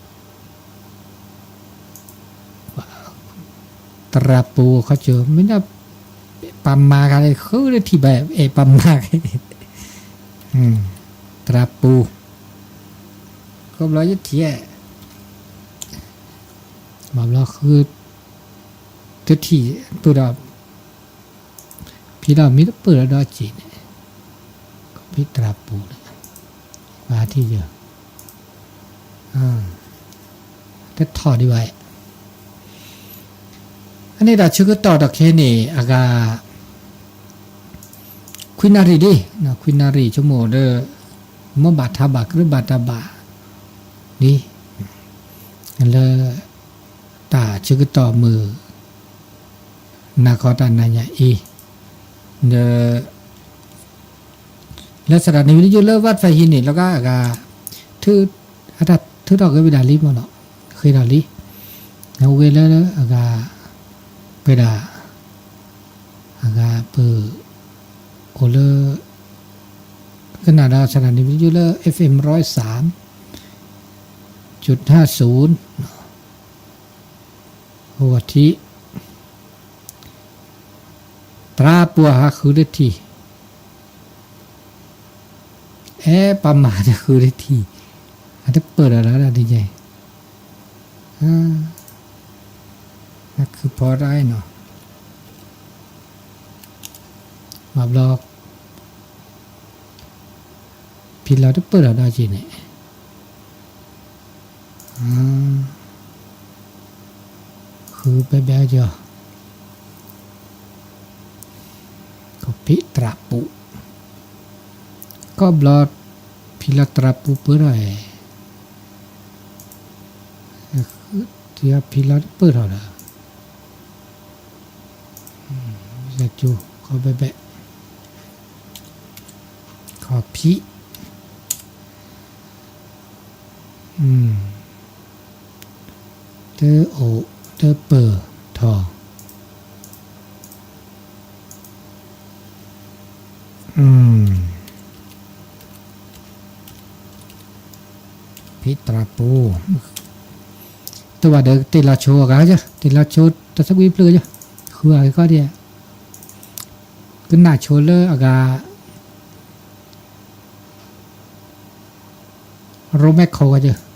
သရၣ်ပူၤခီကၠိ မ့ၢ်ဒၣ် ပှၤမၤဂၤလၢဃုတထံၣ်ဘၣ် အဲၣ်ပှၤမၤဂၤ, သရၣ်ပူၤ, ခီဘျီယထံၣ်, ဘၣ်ဘျီဃု တထံၣ်ပၢၢ်ဒီး ဖံလီၤမ့ၢ်တပၢၢ်ဒီးဒီးက့ၤန့ၣ်, ခီဖံးသရၣ်ပူၤန့ၣ်, ပှၤထံၣ်ယၤ, တထီၣ်ဒံးဘၣ်, အန့ၣ်တၢ်ဆၢကတီၢ်တခဲန့ၣ် အဂၤ ခွံနၣ်ရံၣ်ဒ်, ခွံနၣ်ရံၣ်ဆိကမိၣ်ဒီး မ်ဘၣ်ထါဘၣ် ကရၢဘၣ်တၢ်ဘၣ်ဒ်, လၢ တၢ်ဆၢကတီၢ်မုၢ် နၤခီတၢ်နၤညါအံၤ, ဒီး လၢစးထီၣ်န့ၣ် ဝံသယုၢ်လၢ Wi-Fi ဟံးန့ၣ် လီၤဂာ်အဂၤ ထုး, အတၢ်ထုးထီၣ်ဂ့ၤဝဲဒၣ်လံမ့ၢ်နီၤ, ဃ့ထီၣ်လံ, အဝဲလၢအဂၤ ပဝဲဒၣ် အဂၤပ အိၣ်လၢ ကနၣ်ဒီးစးထီၣ်န့ၣ် ဝံသယုၢ်လၢ FM ร้อยสามจุดห้าศูนย์ ဂီၤထံး သရၣ်ပူၤဟးဃုတထံၣ်, အဲၣ်ပှၤမၤတဃုတထံၣ်, အတပၢၢ်ဒီးလီၤဒ်န့ၣ်, နခုဖီတၢ်နီၤ, ဘၣ်ဘျီ ဖံလီၤတပၢၢ်ဒီးဒီးက့ၤန့ၣ် ဃုဘဲဘဲကီ, ကီၢ်ဖံးသရၣ်ပူၤ, ကီၢ်ဘျီ ဖံလီၤသရၣ်ပူၤပၢၢ်ထီၣ်ဧါ, ဖံလီၤတပၢၢ်ထီၣ်ဒီး ကီၢ်ဘဲဘဲ ဖံး, တအိၣ်, တပၢၢ်ထီၣ်, ဖံးတြၢ်ပူၤ, တဘၣ်ဒီးတ့ၢ်လီၤဆိအဂၤယၢ, တ့ၢ်လီၤဆိတသကွံဖျၢၣ်ယၢ, ဃုအဂ့ၤကီဒံး, ကနၣ်ဆိလၢအဂၤ ရိမဲခိၣ်ဂၤယၢ,